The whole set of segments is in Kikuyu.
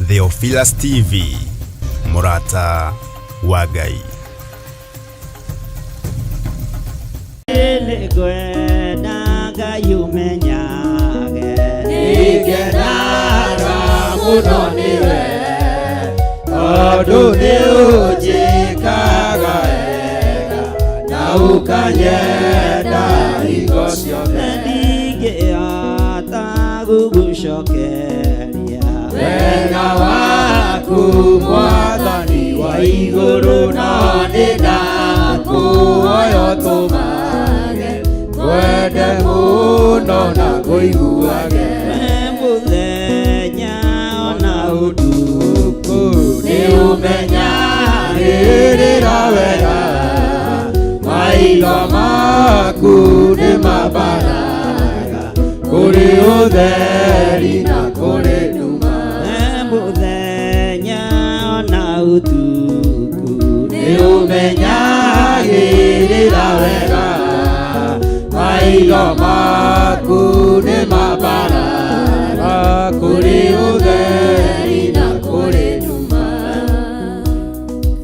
Theophilus TV, mũrata wa Ngai. Nĩngwenda Ngai ũmenyage. Nĩngenaga mũno nĩwe tondũ nĩ ũnjĩkaga wega na ũkanyenda hingo ciothe. Ndingĩhota gũgũcokeria. Wega waku Mwathani wa igũrũ no nĩ ndakũhoya ũtũmage ngwende mũno na ngũiguage. We mũthenya ona ũtukũ. Nĩ ũmenyagĩrĩra wega maitho maku nĩ mambaraga kũrĩ ũtheri na kũrĩ nduma. We mũthenya ona ũtukũ. Nĩ ũmenyagĩrĩra wega maitho maku nĩ mambaraga kũrĩ ũtheri na kũrĩ nduma.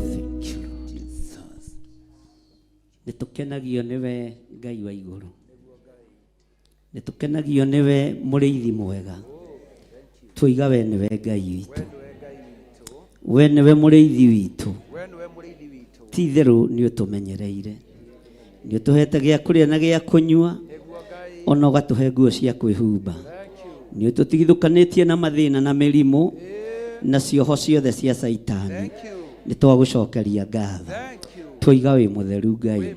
Thank you, Jesus. Nĩ tũkenagio nĩwe Ngai wa igũrũ. Nĩ tũkenagio nĩwe mũrĩithi mwega. Twoiga we nĩwe Ngai witũ. We nĩwe mũrĩithi witũ. Ti itherũ nĩ ũtũmenyereire. Nĩ ũtũhete gĩa kũrĩa na gĩa kũnyua ona ũgatũhe nguo cia kwĩhumba. Nĩ ũtũtigithũkanĩtie na mathĩna na mĩrimũ na cioho ciothe cia Caitani. Nĩ twagũcokeria ngatho. Twoiga wĩ mũtheru Ngai.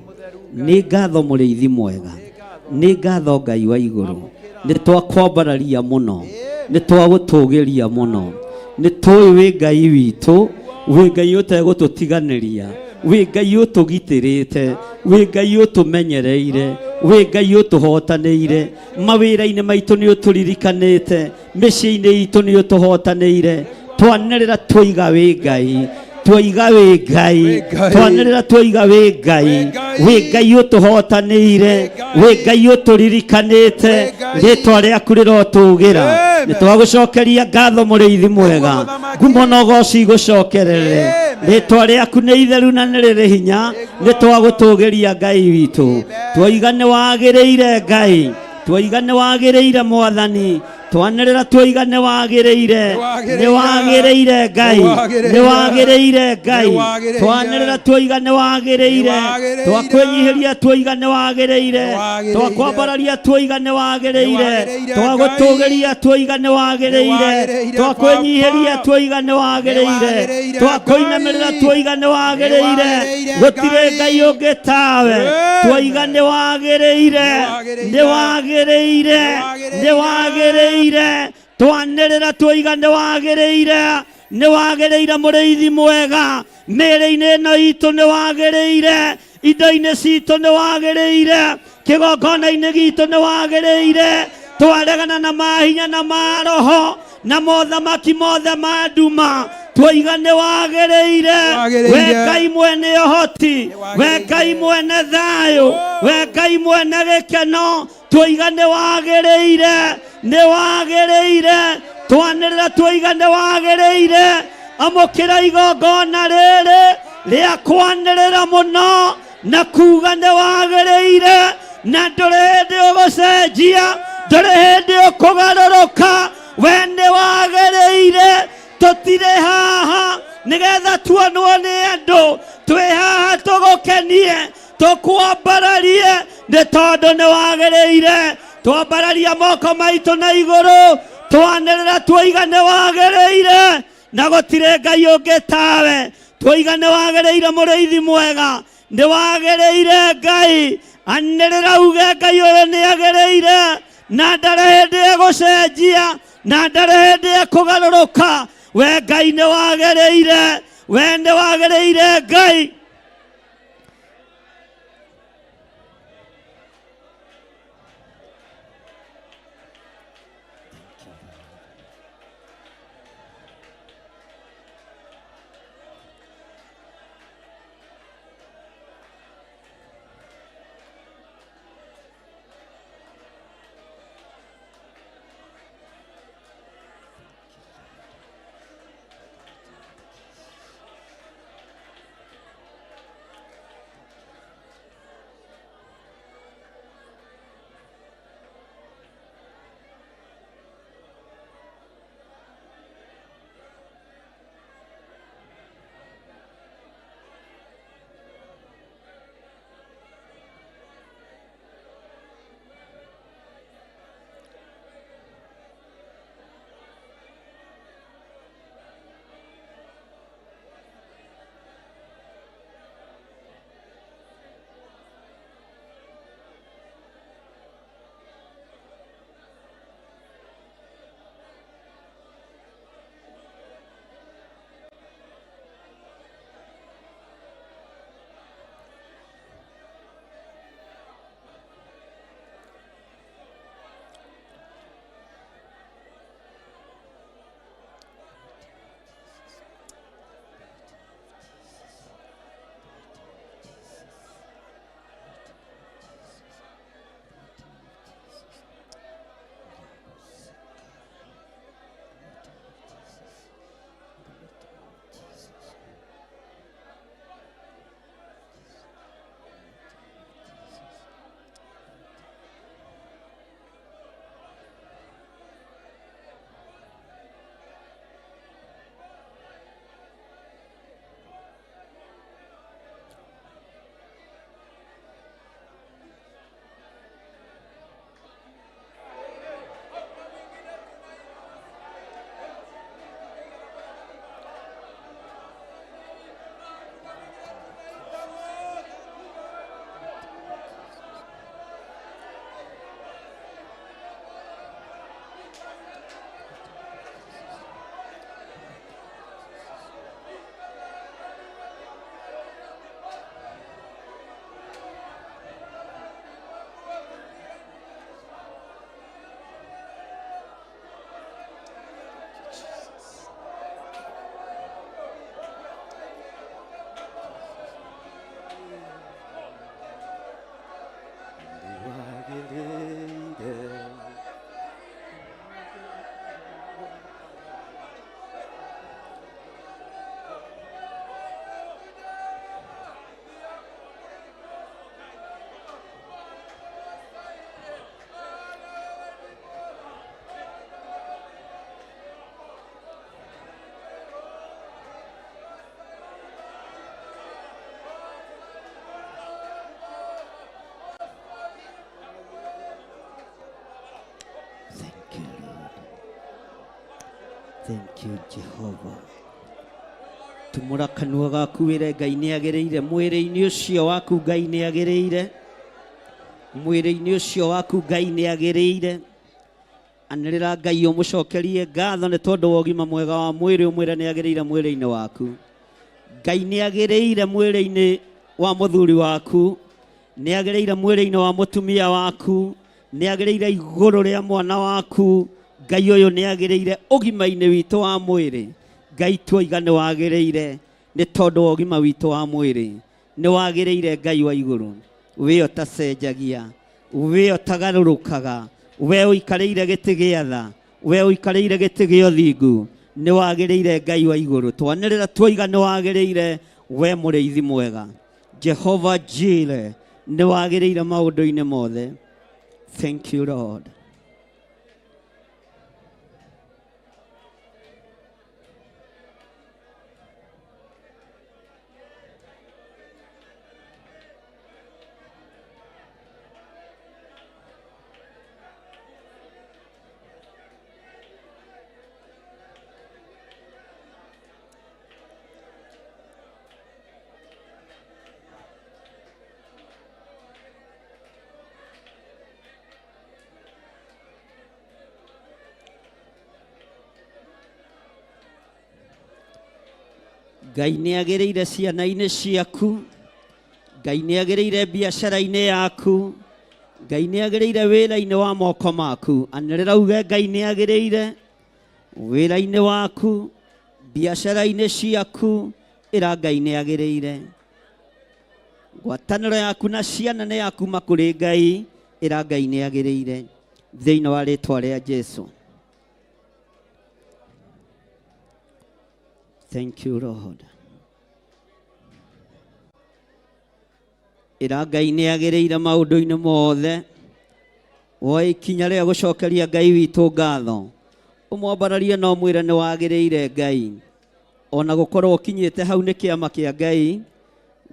Nĩ ngatho mũrĩithi mwega. Nĩ ngatho Ngai wa igũrũ. Nĩ twakwambararia mũno. Nĩ twagũtũgĩria mũno. Nĩ tũĩ wĩ Ngai witũ, wĩ Ngai ũtegũtũtiganĩria, wĩ Ngai ũtũgitĩrĩte, wĩ Ngai ũtũmenyereire, wĩ Ngai ũtũhotanĩire, mawĩra-inĩ maitũ nĩ ũtũririkanĩte, mĩciĩ-inĩ itũ nĩ ũtũhotanĩire. Twanĩrĩra twoiga wĩ Ngai, twoiga wĩ Ngai, twanĩrĩra twoiga wĩ Ngai, wĩ Ngai ũtũhotanĩire, wĩ Ngai ũtũririkanĩte, rĩtwa rĩaku rĩrotũgĩra. Nĩ twagũcokeria ngatho mũrĩithi mwega, ngumo na ũgoci igũcokerere. Rĩtwa rĩaku nĩ itheru na nĩ rĩrĩ hinya, nĩ twagũtũgĩria Ngai witũ. Twoiga nĩ wagĩrĩire Ngai, twoiga nĩ wagĩrĩire Mwathani, twanĩrĩra twoiga nĩ wagĩrĩire, nĩ wagĩrĩire Ngai, nĩ wagĩrĩire Ngai, twanĩrĩra twoiga nĩ wagĩrĩire, twakwĩnyihĩria twoiga nĩ wagĩrĩire, twakwambararia twoiga nĩ wagĩrĩire, twagũtũgĩria twoiga nĩ wagĩrĩire, twakwĩnyihĩria twoiga nĩ wagĩrĩire, twakũinamĩrĩra twoiga nĩ wagĩrĩire, gũtirĩ Ngai ũngĩ tawe, twoiga nĩ wagĩrĩire, nĩ wagĩrĩire, nĩ wagĩrĩire, twanĩrĩra twoiga nĩ wagĩrĩire, nĩ wagĩrĩire mũrĩithi mwega, mĩĩrĩ-inĩ ĩno itũ nĩ wagĩrĩire, indo-inĩ citũ nĩ wagĩrĩire, kĩgongona-inĩ gitũ nĩ wagĩrĩire, twaregana na mahinya na maroho na mothamaki mothe ma nduma, twoiga nĩ wagĩrĩire, we Ngai mwene ũhoti, we Ngai mwene thayũ, we Ngai mwene gĩkeno, twoiga nĩ wagĩrĩire, nĩ wagĩrĩire, twanĩrĩra twoiga nĩ wagĩrĩire, amũkĩra igongona rĩrĩ rĩa kwanĩrĩra mũno na kuga nĩ wagĩrĩire, na ndũrĩ hĩndĩ ũgũcenjia, ndũrĩ hĩndĩ ũkũgarũrũka, we nĩ wagĩrĩire. Tũtirĩ haha nĩgetha tuonwo nĩ andũ, twĩ haha tũgũkenie, tũkwambararie, nĩ tondũ nĩ wagĩrĩire. Twambararia moko maitũ na igũrũ, twanĩrĩra twoiga nĩ wagĩrĩire, na gũtirĩ Ngai ũngĩ tawe. Twoiga nĩ wagĩrĩire mũrĩithi mwega, nĩ wagĩrĩire Ngai. Anĩrĩra uge Ngai ũyũ nĩ agĩrĩire, na ndarĩ hĩndĩ egũcenjia, na ndarĩ hĩndĩ ekũgarũrũka. We Ngai nĩ wagĩrĩire, we nĩ wagĩrĩire Ngai. Thank you, Lord. Thank you, Jehovah. Tumũra kanua gaku wĩre Ngai nĩ agĩrĩire mwĩrĩ-inĩ ũcio waku, Ngai nĩ agĩrĩire mwĩrĩ-inĩ ũcio waku, Ngai nĩ agĩrĩire. Anĩrĩra Ngai ũmũcokerie ngatho nĩ tondũ wa ũgima mwega wa mwĩrĩ, ũmwĩre nĩ agĩrĩire mwĩrĩ-inĩ waku. Ngai nĩ agĩrĩire mwĩrĩ-inĩ wa mũthuri waku, nĩ agĩrĩire mwĩrĩ-inĩ wa mũtumia waku, nĩ agĩrĩire igũrũ rĩa mwana waku. Ngai ũyũ nĩ agĩrĩire ũgima-inĩ witũ wa mwĩrĩ. Ngai tuoiga nĩ wagĩrĩire nĩ tondũ wa ũgima witũ wa mwĩrĩ, nĩ wagĩrĩire Ngai wa igũrũ. We ũtacenjagia, we ũtagarũrũkaga, we ũikarĩire gĩtĩ gĩa tha, we ũikarĩire gĩtĩ gĩa ũthingu, nĩ wagĩrĩire Ngai wa igũrũ. Twanĩrĩra tuoiga nĩ wagĩrĩire, we mũrĩithi mwega, Jehova Jire, nĩ wagĩrĩire maũndũ-inĩ mothe. Thank you, Lord. Ngai nĩ agĩrĩire ciana-inĩ ciaku, Ngai nĩ agĩrĩire biacara-inĩ yaku, Ngai nĩ agĩrĩire wĩra-inĩ wa moko maku. Anĩrĩra uge Ngai nĩ agĩrĩire wĩra-inĩ waku, biacara-inĩ ciaku, ĩra Ngai nĩ agĩrĩire. Ngwatanĩro yaku na ciana nĩ ya kuma kũrĩ Ngai, ĩra Ngai nĩ agĩrĩire thĩinĩ wa rĩtwa rĩa Jesu. Thank you, Lord. Ĩra Ngai nĩ agĩrĩire maũndũ-inĩ mothe. Woe ikinya rĩa gũcokeria Ngai witũ ngatho, ũmwambararie na ũmwĩre nĩ wagĩrĩire Ngai. Ona gũkorwo ũkinyĩte hau nĩ kĩama kĩa Ngai,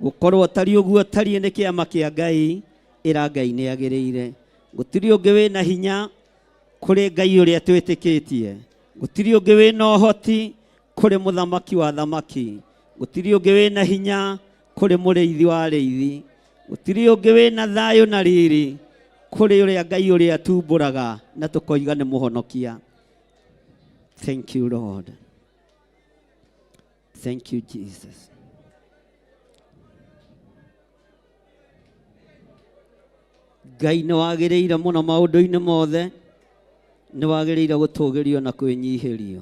gũkorwo ũtariĩ ũguo ũtariĩ nĩ kĩama kĩa Ngai, ĩra Ngai nĩ agĩrĩire. Gũtirĩ ũngĩ wĩna hinya kũrĩ Ngai ũrĩa twĩtĩkĩtie, gũtirĩ ũngĩ wĩna ũhoti kũrĩ mũthamaki wa thamaki, gũtirĩ ũngĩ wĩna hinya kũrĩ mũrĩithi wa arĩithi, gũtirĩ ũngĩ wĩna thayũ na riri kũrĩ ũrĩa Ngai ũrĩa tumbũraga na tũkoiga nĩ mũhonokia. Thank you, Lord. Thank you, Jesus. Ngai nĩ wagĩrĩire mũno maũndũ-inĩ mothe, nĩ wagĩrĩire gũtũgĩrio na kwĩnyihĩrio.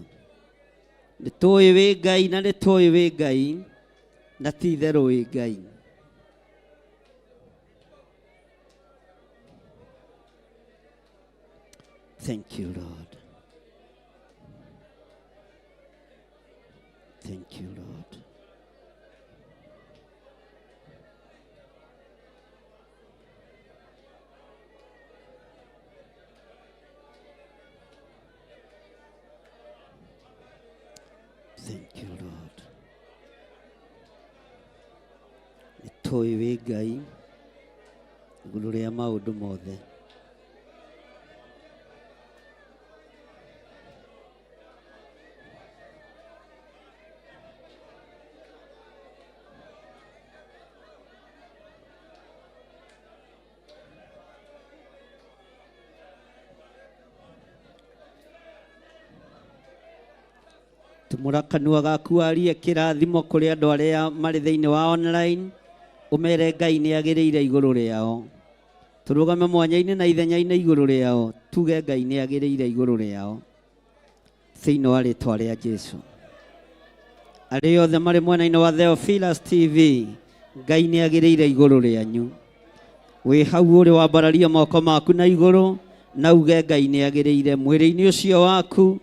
Nĩ tũĩ wĩ Ngai na nĩ tũĩ wĩ Ngai na ti itherũ wĩ Ngai. Thank you, Lord. Thank you, Lord. Thank you, Lord. Nĩ tũĩ wĩ Ngai igũrũ rĩa maũndũ mothe. Tumũra kanua gaku warie kĩrathimo kũrĩ andũ arĩa marĩ thĩinĩ wa online, ũmere Ngai nĩ agĩrĩire igũrũ rĩao. Tũrũgame mwanya-inĩ na ithenya-inĩ igũrũ rĩao, tuge Ngai nĩ agĩrĩire igũrũ rĩao thĩinĩ wa rĩtwa rĩa Jesu. Arĩa othe marĩ mwena-inĩ wa Theophilus TV, Ngai nĩ agĩrĩire igũrũ rĩanyu. Wĩ hau ũrĩ wambararie moko maku na igũrũ na uge Ngai nĩ agĩrĩire mwĩrĩ-inĩ ũcio waku,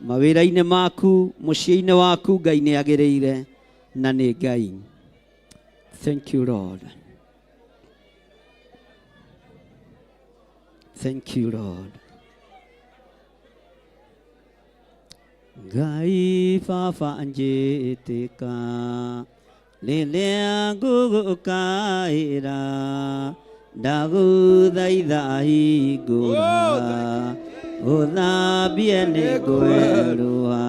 mawĩra-inĩ maku, mũciĩ-inĩ waku, Ngai nĩ agĩrĩire na nĩ Ngai. Thank you, Lord. Thank you, Lord. Ngai baba njĩtĩka rĩrĩa ngũgũkaĩra, ndagũthaitha hingũra. Ũthambie nĩ ngwerũha.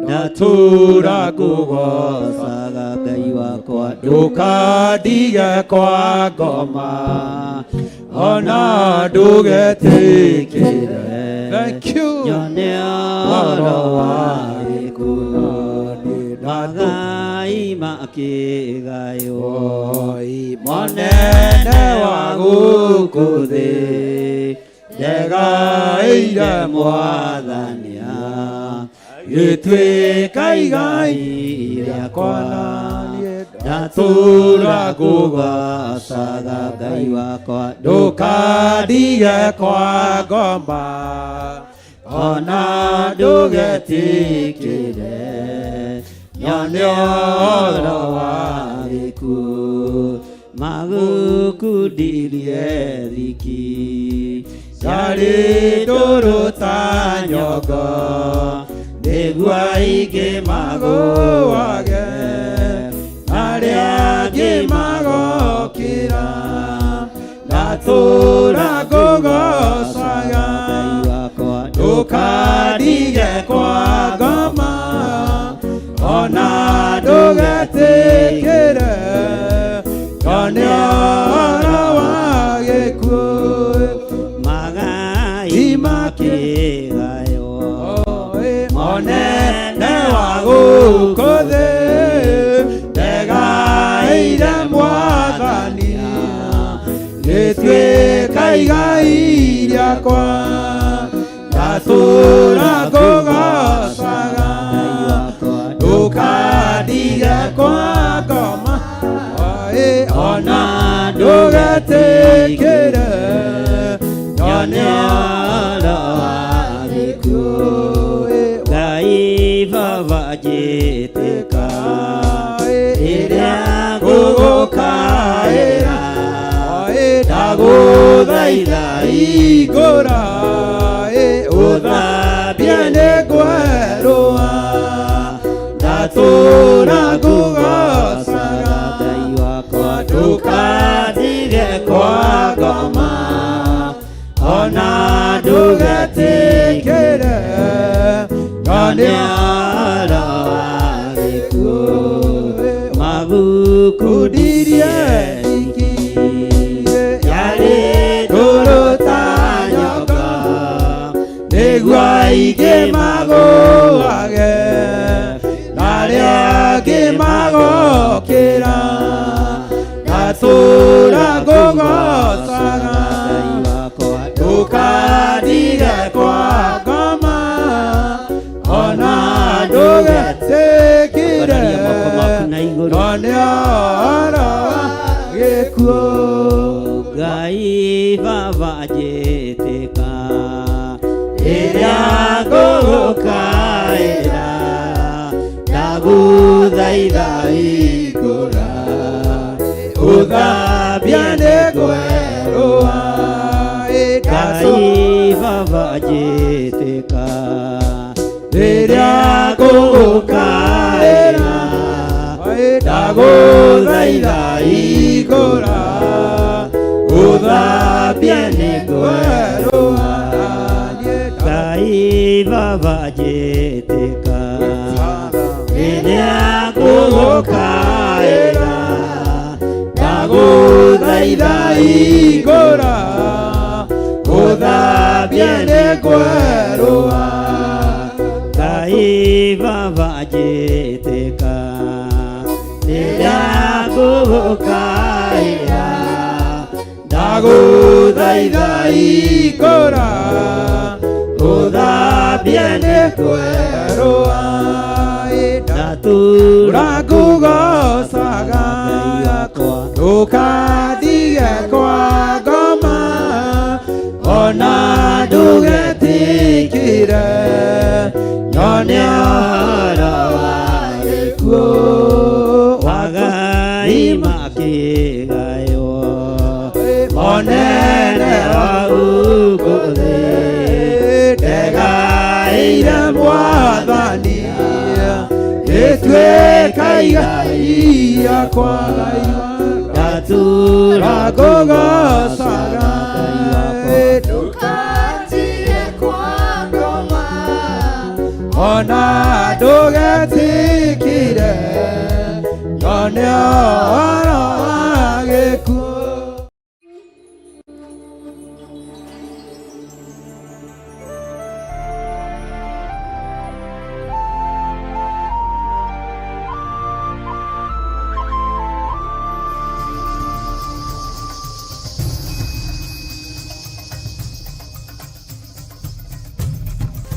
Ndatũra ngũgocaga. Ngai wakwa. Ndũkandige kwa ngoma, ona ndũgetĩkĩre. Thank you. Nyone ũhoro wa gĩkuũ, magai makĩgaywo. Monene wa gũkũ thĩ, ndegaĩire Mwathania, gĩtuĩka igai rĩakwa. Ndatũra ngũgocaga Ngai wakwa. Ndũkandige kwa ngoma, ona ndũgetĩkĩre nyone ũhoro wa gĩkuũ, magũkundirie thiki. Yarĩ ndũrũ ta nyongo, nĩguo aingĩ magũage, arĩa angĩ magokĩra. Ndatũra ngũgocaga. Ngai wakwa. Ndũkandige kwa ngoma, ona ndũgetĩkĩre nyone ũhoro wa gĩkuũ. Magai makĩgaywo. Monene wa gũkũ thĩ, ndegaĩire Mwathani, gĩtuĩka igai rĩakwa. Ndatũra ngũgocaga. Ngai wakwa. Ndũkandige kwa ngoma, ona ndũgetĩkĩre nyone ũhoro wa gĩkuũ. Ngai Baba, njĩtĩka rĩrĩa ngũgũkaĩra. Ndagũthaitha igũra, ũthambie nĩ ngwerũha. Ndatũra ngũgocaga. Ngai wakwa. Ndũkandige kwa ngoma, ona ndũgetĩkĩre nyone ũhoro wa gĩkuũ, magukundirie thiki. Yarĩ ndũrũ ta nyongo, nĩguo aingĩ magũage, arĩa angĩ magokĩra. Ndatũra ngũgocaga. Ngai wakwa. Ndũkandige kwa ngoma, ona ndũgetĩkĩre Ambararia moko maku na igũrũ. Nyone ũhoro wa gĩkuũ. Ngai Baba, njĩtĩka rĩrĩa ngũgũkaĩra. Ndagũthaitha igũra, ũthambie nĩ ngwerũha. Ngai Baba, njĩtĩka Rĩrĩa ngũgũkaĩra. Ndagũthaitha igũra, ũthambie nĩ ngwerũha. Ngai Baba, njĩtĩka rĩrĩa ngũgũkaĩra. Ndagũthaitha igũra, ũthambie nĩ ngwerũha. Ngai Baba, njĩtĩka rĩrĩa ngũgũkaĩra. Ndagũthaitha igũra, ũthambie nĩ ngwerũha. Ndatũra Ngũgocaga. Ngai wakwa. Ndũkandige kwa ngoma, ona ndũgetĩkĩre nyone ũhoro wa gĩkuũ. Magai makĩgaywo. Monene wa gũkũ thĩ, ndegaĩire Mwathani, gĩtuĩka igai rĩakwa. Ndatũra Ngũgocaga. Ngai wakwa. Ndũkandige kwa Ona ndũgetikire nyone ũhoro wa gĩkuũ.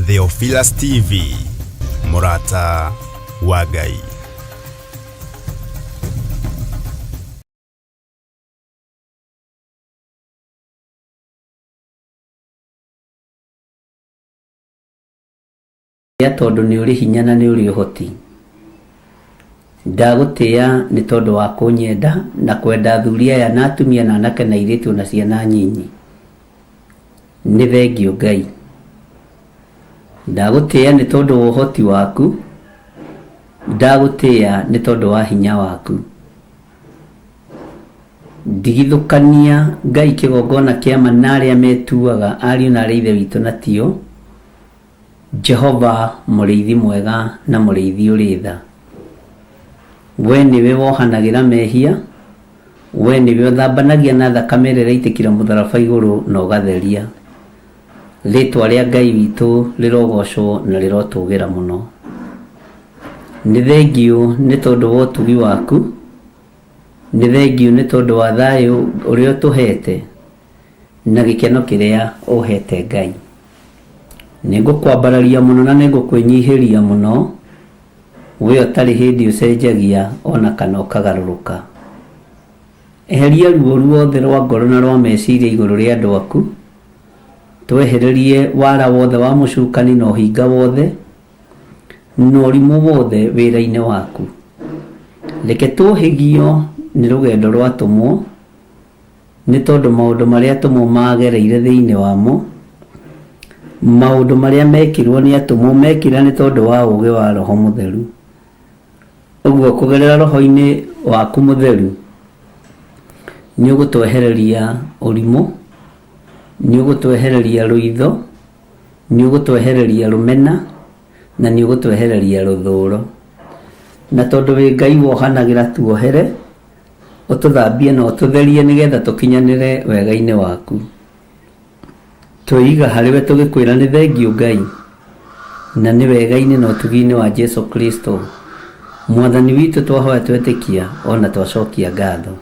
Theophilus TV, Murata wa Ngai. Ya tondũ nĩ ũrĩ hinya na nĩ ũrĩ ũhoti. Ndagũtĩĩa nĩ tondũ wa kũnyenda na kwenda athuri aya na atumia na anake na airĩtu na ciana nyinyi. Nĩ thengiũ Ngai. Ndagũtĩĩa nĩ tondũ wa ũhoti waku. Ndagũtĩĩa nĩ tondũ wa hinya waku. Ndigithũkania Ngai kĩgongona kĩa ma na arĩa metuaga ariũ na arĩ ithe witũ na tio. Jehova mũrĩithi mwega na mũrĩithi ũrĩ tha. We nĩwe wohanagĩra mehia, we nĩwe ũthambanagia na thakame ĩrĩa ĩraitĩkire mũtharaba igũrũ na ũgatheria. Rĩtwa rĩa Ngai witũ rĩrogocwo na rĩrotũgĩra mũno. Nĩ thengiũ nĩ tondũ wa ũtugi waku, nĩ thengiũ nĩ tondũ wa thayũ ũrĩa ũtũhete na gĩkeno kĩrĩa ũhete Ngai. Nĩngũkwambararia mũno na nĩngũkwĩnyihĩria mũno, we ũtarĩ hĩndĩ ũcenjagia ona kana ũkagarũrũka. Eheria ruo ruothe rwa ngoro na rwa meciria igũrũ rĩa andũ aku, twehererie wara wothe wa mũcukani na ũhinga wothe na ũrimũ wothe wĩra-inĩ waku. Reke tũhĩgio nĩ rũgendo rwa atũmwo, nĩ tondũ maũndũ marĩa atũmwo magereire thĩinĩ wamo, maũndũ marĩa mekirwo nĩ atũmwo mekira nĩ tondũ wa ũũgĩ wa Roho Mũtheru. Ũguo kũgerera roho-inĩ waku mũtheru nĩ ũgũtwehereria ũrimũ, nĩ ũgũtwehereria rũitho, nĩ ũgũtwehereria rũmena, na nĩ ũgũtwehereria rũthũro. Na tondũ wĩ Ngai wohanagĩra tuohere, ũtũthambie na ũtũtherie nĩgetha tũkinyanĩre wega-inĩ waku. Twĩiga harĩ we tũgĩkwĩra nĩ thengiũ Ngai, na nĩ wega-inĩ na ũtugi-inĩ wa Jesu Kristo mwathani witũ twahoya twetĩkia ona twacokia ngatho.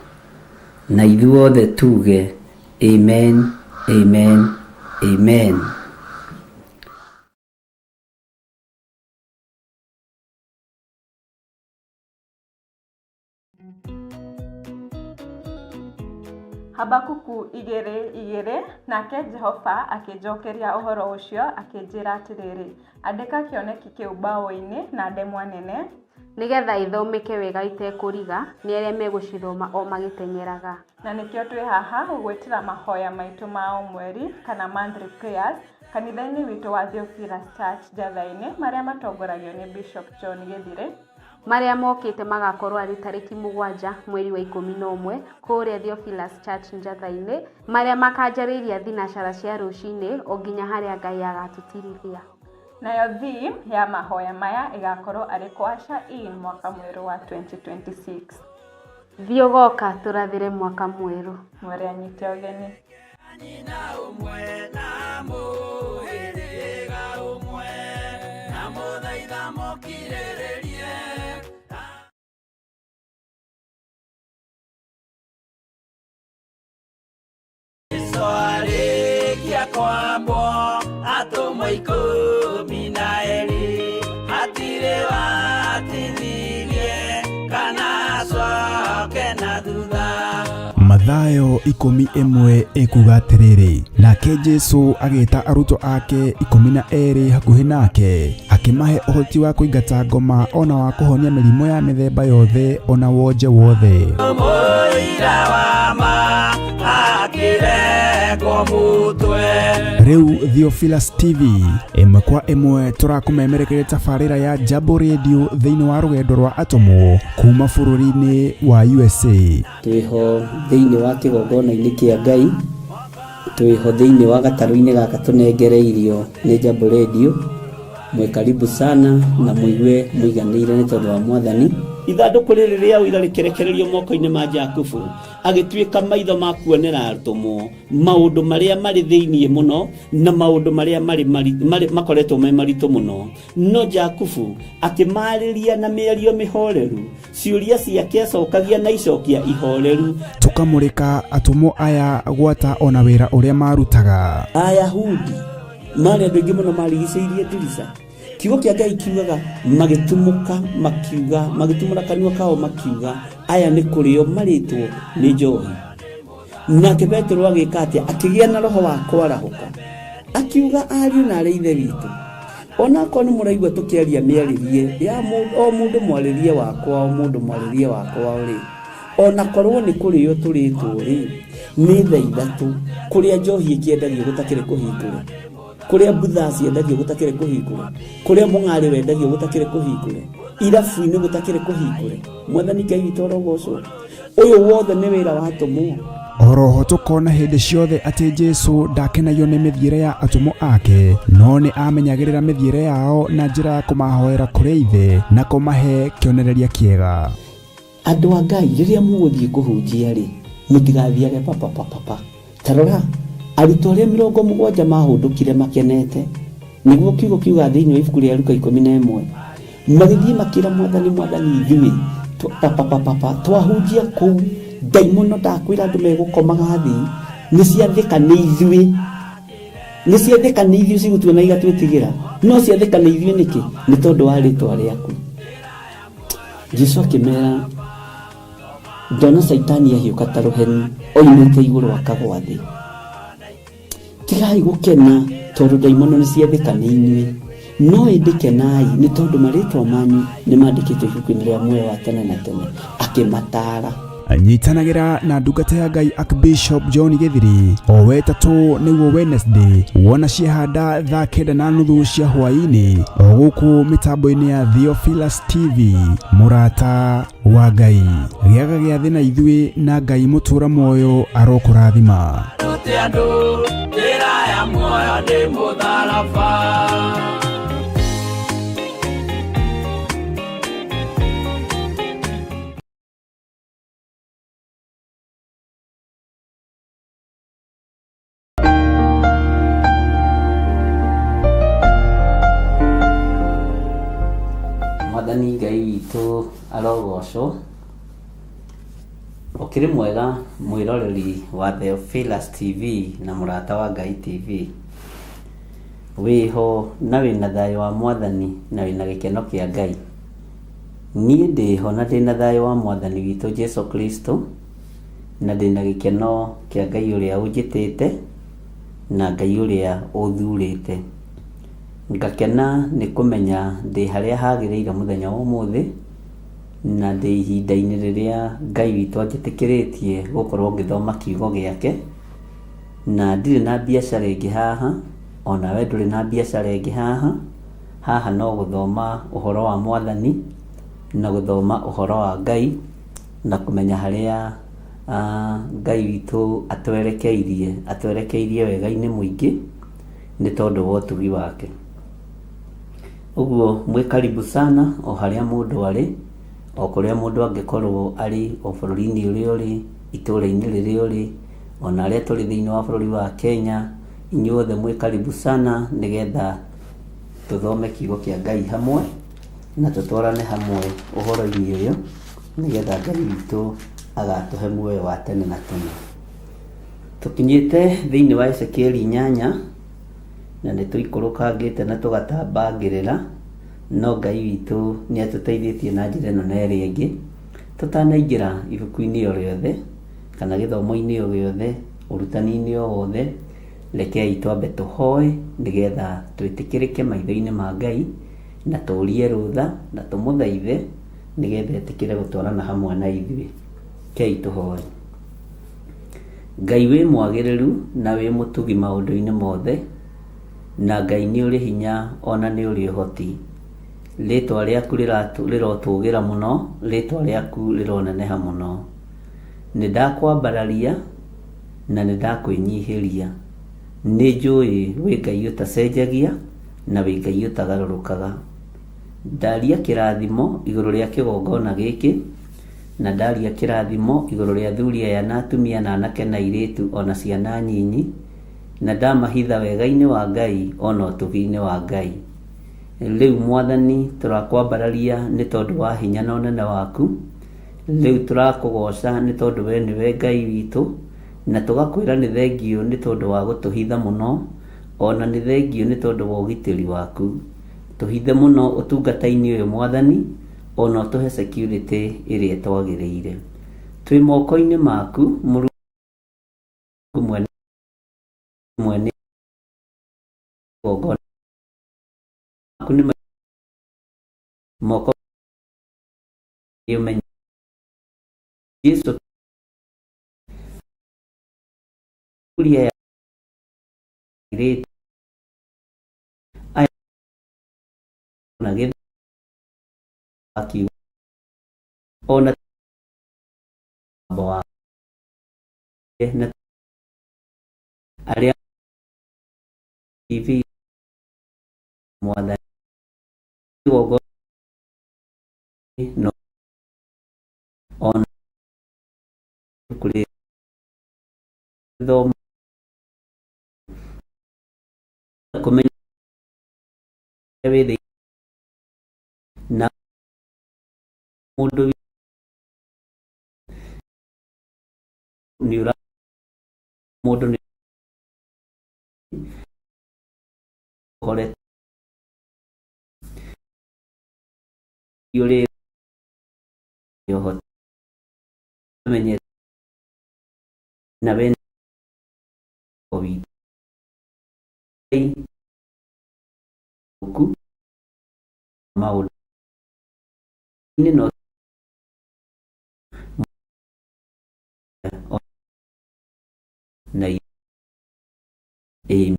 Na ithuothe tuge amen, amen, amen. Habakuku 2:2. Nake Jehova akĩnjokeria ũhoro ũcio, akĩnjĩra atĩrĩrĩ, andĩka kĩoneki kĩu mbaũ-inĩ na ndemwa nene, nĩgetha ithomeke wega itekũriga nĩ arĩa megũcithoma o magĩteng'eraga. Na nĩkĩo twĩ haha gũgwĩtĩra mahoya maitũ ma o mweri kana monthly prayers kanitha-inĩ witũ wa Theophilus Church Njatha-inĩ, marĩa matongoragio nĩ Bishop John Gĩthirĩ. Marĩa mokĩte magakorwo arĩ tarĩki 7 mweri wa 11 kũrĩa Theophilus Church Njatha-inĩ, marĩa makanjarĩria thinacara cia rũcinĩ o nginya harĩa Ngai agatũtirithia. Nayo theme ya mahoya maya ĩgakorwo arĩ kũ in mwaka mwerũ wa 2026. Thiĩ ũgoka tũrathĩre mwaka mwerũ. Mwere anyite ũgeni. Nyina ũmwe na mũhĩrĩga ũmwe na mũthaitha mũkirĩrĩrie. Kristo arĩkia kwambwo atũmwo 12 hatirĩ watithirie kana acoke na thutha. Mathayo 11 ĩkuga atĩrĩrĩ, nake Jesu agĩta arutwo ake 12 hakuhĩ nake, akĩmahe ũhoti wa kũingata ngoma ona wa kũhonia mĩrimũ ya mĩthemba yothe ona wonje wothe. Mũira wa ma akĩrengwo mũtwe. Rĩu Theophilus TV ĩmwe kwa ĩmwe tũrakũmemerekeria tabarĩra ya Jambo Radio thĩinĩ wa rũgendo rwa atũmwo kuma bũrũri-inĩ wa USA. Twĩho thĩinĩ wa kĩgongona-inĩ kĩa Ngai, twĩho thĩinĩ wa gatarũ-inĩ gaka tũnengereirio nĩ Jambo Radio. Mwĩ karibu sana na mũigue mũiganĩire nĩ tondũ wa Mwathani. Ithandũkũ rĩrĩ rĩa ũira rĩkĩrekererio moko-inĩ ma Jakubu, agĩtuĩka maitho ma kuonera atũmwo maũndũ marĩa marĩ thĩinĩ mũno na maũndũ marĩa marĩ marĩ makoretwo me maritũ mũno. No Jakubu akĩmarĩria na mĩario mĩhoreru, ciũria ciake acokagia na icokia ihoreru. Tũkamũrĩka atũmwo aya gwata ona wĩra ũrĩa marutaga. Ayahudi marĩ andũ aingĩ mũno marigicĩirie ndirica. Kiugo kĩa Ngai kiugaga magĩtumũka makiuga, magĩtumũra kanua kao makiuga, aya nĩ kũrĩo marĩtwo nĩ njohi. Nake Petero agĩka atĩa? Akĩgĩa na roho wa kwarahũka, akiuga, ariũ na arĩ ithe witũ, onakorwo nĩ mũraigua tũkĩaria mĩarĩrie ya o mũndũ mwarĩrie wakwa, o mũndũ mwarĩrie wakwa rĩ, onakorwo nĩ kũrĩo tũrĩtwo rĩ, nĩ thaa ithatũ, kũrĩa njohi ĩkĩendagio gũtakĩrĩ kũhingũre, kũrĩa mbutha ciendagio gũtakĩrĩ kũhingũre, kũrĩa mũng'arĩ wendagio gũtakĩrĩ kũhingũre, irabu-inĩ gũtakĩrĩ kũhingũre. Mwathani Ngai witũ arogocwo. Ũyũ wothe nĩ wĩra wa atũmwo. Oroho tũkona hĩndĩ ciothe atĩ Jesu ndakenagio nĩ mĩthiĩre ya atũmwo ake, no nĩ amenyagĩrĩra mĩthiĩre yao na njĩra ya kũmahoera kũrĩ Ithe na kũmahe kĩonereria kĩega. Andũ a Ngai, rĩrĩa mũgũthiĩ kũhunjia rĩ, mũtigathiage papapapapa. Ta rora, arutwo arĩa 70 mahũndũkire makenete, nĩguo kiugo kiuga thĩinĩ wa ibuku rĩa Luka 11, magĩthiĩ makĩra Mwathani, Mwathani, ithuĩ papapapapa twahunjia kũu, ndaimono ndakwĩra andũ megũkomaga thĩ, nĩ ciathĩka nĩ ithuĩ, nĩ ciathĩka nĩ ithuĩ cigũtuona igatwĩtigĩra, no ciathĩka nĩ ithuĩ nĩkĩ? Nĩ tondũ wa rĩtwa rĩaku. Jesu akĩmera, ndona Caitani ahiũka ta rũheni oimĩte igũrũ akagwa thĩ. Tigai gũkena tondũ ndaimono nĩ ciathĩka nĩ inyuĩ, no ĩndĩ kenai nĩ tondũ marĩtwa manyu nĩ mandĩkĩtwo ibuku-inĩ rĩa muoyo wa tene na tene. Akĩmataara. Nyitanagĩra na ndungata ya Ngai Archbishop John Gĩthiri o wetatũ nĩguo Wednesday, wona ciehanda thaa 9:30 cia hwaĩ-inĩ, o gũkũ mĩtambo-inĩ ya Theophilus TV. Mũrata wa Ngai, gĩaga gĩathĩ na ithuĩ, na Ngai mũtũra muoyo arokũrathima. Rute andũ njĩra ya muoyo nĩ mũtharaba. Mwathani Ngai witũ arogocwo. Ũkĩrĩ mwega mwĩroreri wa Theophilus TV na mũrata wa Ngai TV. Wĩho na wĩna thayũ wa Mwathani na wĩna gĩkeno kĩa Ngai. Niĩ ndĩho na ndĩna thayũ wa Mwathani witũ Jesu Kristo, na ndĩna gĩkeno kĩa Ngai ũrĩa ũnjĩtĩte na Ngai ũrĩa ũthurĩte. Ngakena nĩ kũmenya ndĩ harĩa hagĩrĩire mũthenya wa ũmũthĩ, na ndĩ ihinda-inĩ rĩrĩa Ngai witũ anjĩtĩkĩrĩtie gũkorwo ngĩthoma kiugo gĩake, na ndirĩ na biacara ĩngĩ haha, onawe ndũrĩ na biacara ĩngĩ haha. Haha no gũthoma ũhoro wa Mwathani na gũthoma ũhoro wa Ngai na kũmenya harĩa Ngai witũ atwerekeirie, atwerekeirie wega-inĩ mũingĩ nĩ tondũ wa ũtugi wake. Ũguo mwĩ karibu sana o harĩa mũndũ arĩ, o kũrĩa mũndũ angĩkorwo arĩ, o bũrũri-inĩ ũrĩa ũrĩ, itũũra-inĩ rĩrĩa ũrĩ, ona arĩa tũrĩ thĩinĩ wa bũrũri wa Kenya, inyuothe mwĩ karibu sana nĩgetha tũthome kiugo kĩa Ngai hamwe na tũtwarane hamwe ũhoro-inĩ ũyũ, nĩgetha Ngai witũ agatũhe muoyo wa tene na tene. Tũkinyĩte thĩinĩ wa Ezekieli 8, na nĩ tũikũrũkangĩte na tũgatambangĩrĩra, no Ngai witũ nĩ atũteithĩtie na njĩra ĩno na ĩrĩa ĩngĩ. Tũtanaingĩra ibuku-inĩ o rĩothe kana gĩthomo-inĩ o gĩothe, ũrutani-inĩ o wothe, rekei twambe tũhoe nĩgetha twĩtĩkĩrĩke maitho-inĩ ma Ngai, na tũrie rũtha na tũmũthaithe nĩgetha etĩkĩre gũtwarana hamwe na ithuĩ. Rekei tũhoe. Ngai wĩ mwagĩrĩru na wĩ mũtugi maũndũ-inĩ mothe, na Ngai nĩ ũrĩ hinya ona nĩ ũrĩ ũhoti. Rĩtwa rĩaku rĩrotũgĩra mũno, rĩtwa rĩaku rĩroneneha mũno. Nĩ ndakwambararia na nĩ ndakwĩnyihĩria. Nĩ njũĩ wĩ Ngai ũtacenjagia, na wĩ Ngai ũtagarũrũkaga. Ndaria kĩrathimo igũrũ rĩa kĩgongona gĩkĩ, na ndaria kĩrathimo igũrũ rĩa athuri aya na atumia na anake na airĩtu ona ciana nyinyi, na ndamahitha wega-inĩ wa Ngai ona ũtugi-inĩ wa Ngai. Rĩu Mwathani tũrakwambararia nĩ tondũ wa hinya na ũnene waku, rĩu tũrakũgoca nĩ tondũ we nĩwe Ngai witũ, na tũgakwĩra nĩ thengiũ nĩ tondũ wa gũtũhitha mũno, ona nĩ thengiũ nĩ tondũ wa ũgitĩri waku. Tũhithe mũno ũtungata-inĩ ũyũ Mwathani, ona ũtũhe security ĩrĩa ĩtwagĩrĩire. Twĩ moko-inĩ maku Mũrungu mwene mwene igongona maku nĩ moko ũmenye Jesu kuria ya airĩtu aya na gĩthaki ona wa na arĩa TV Mwathani igongona no ona kũrĩ thoma kũmenya wĩ thĩ na mũndũ nĩ ũra mũndũ nĩ hore ũrĩ ũhoti menye na we witũ ku maũndũ no na Amen.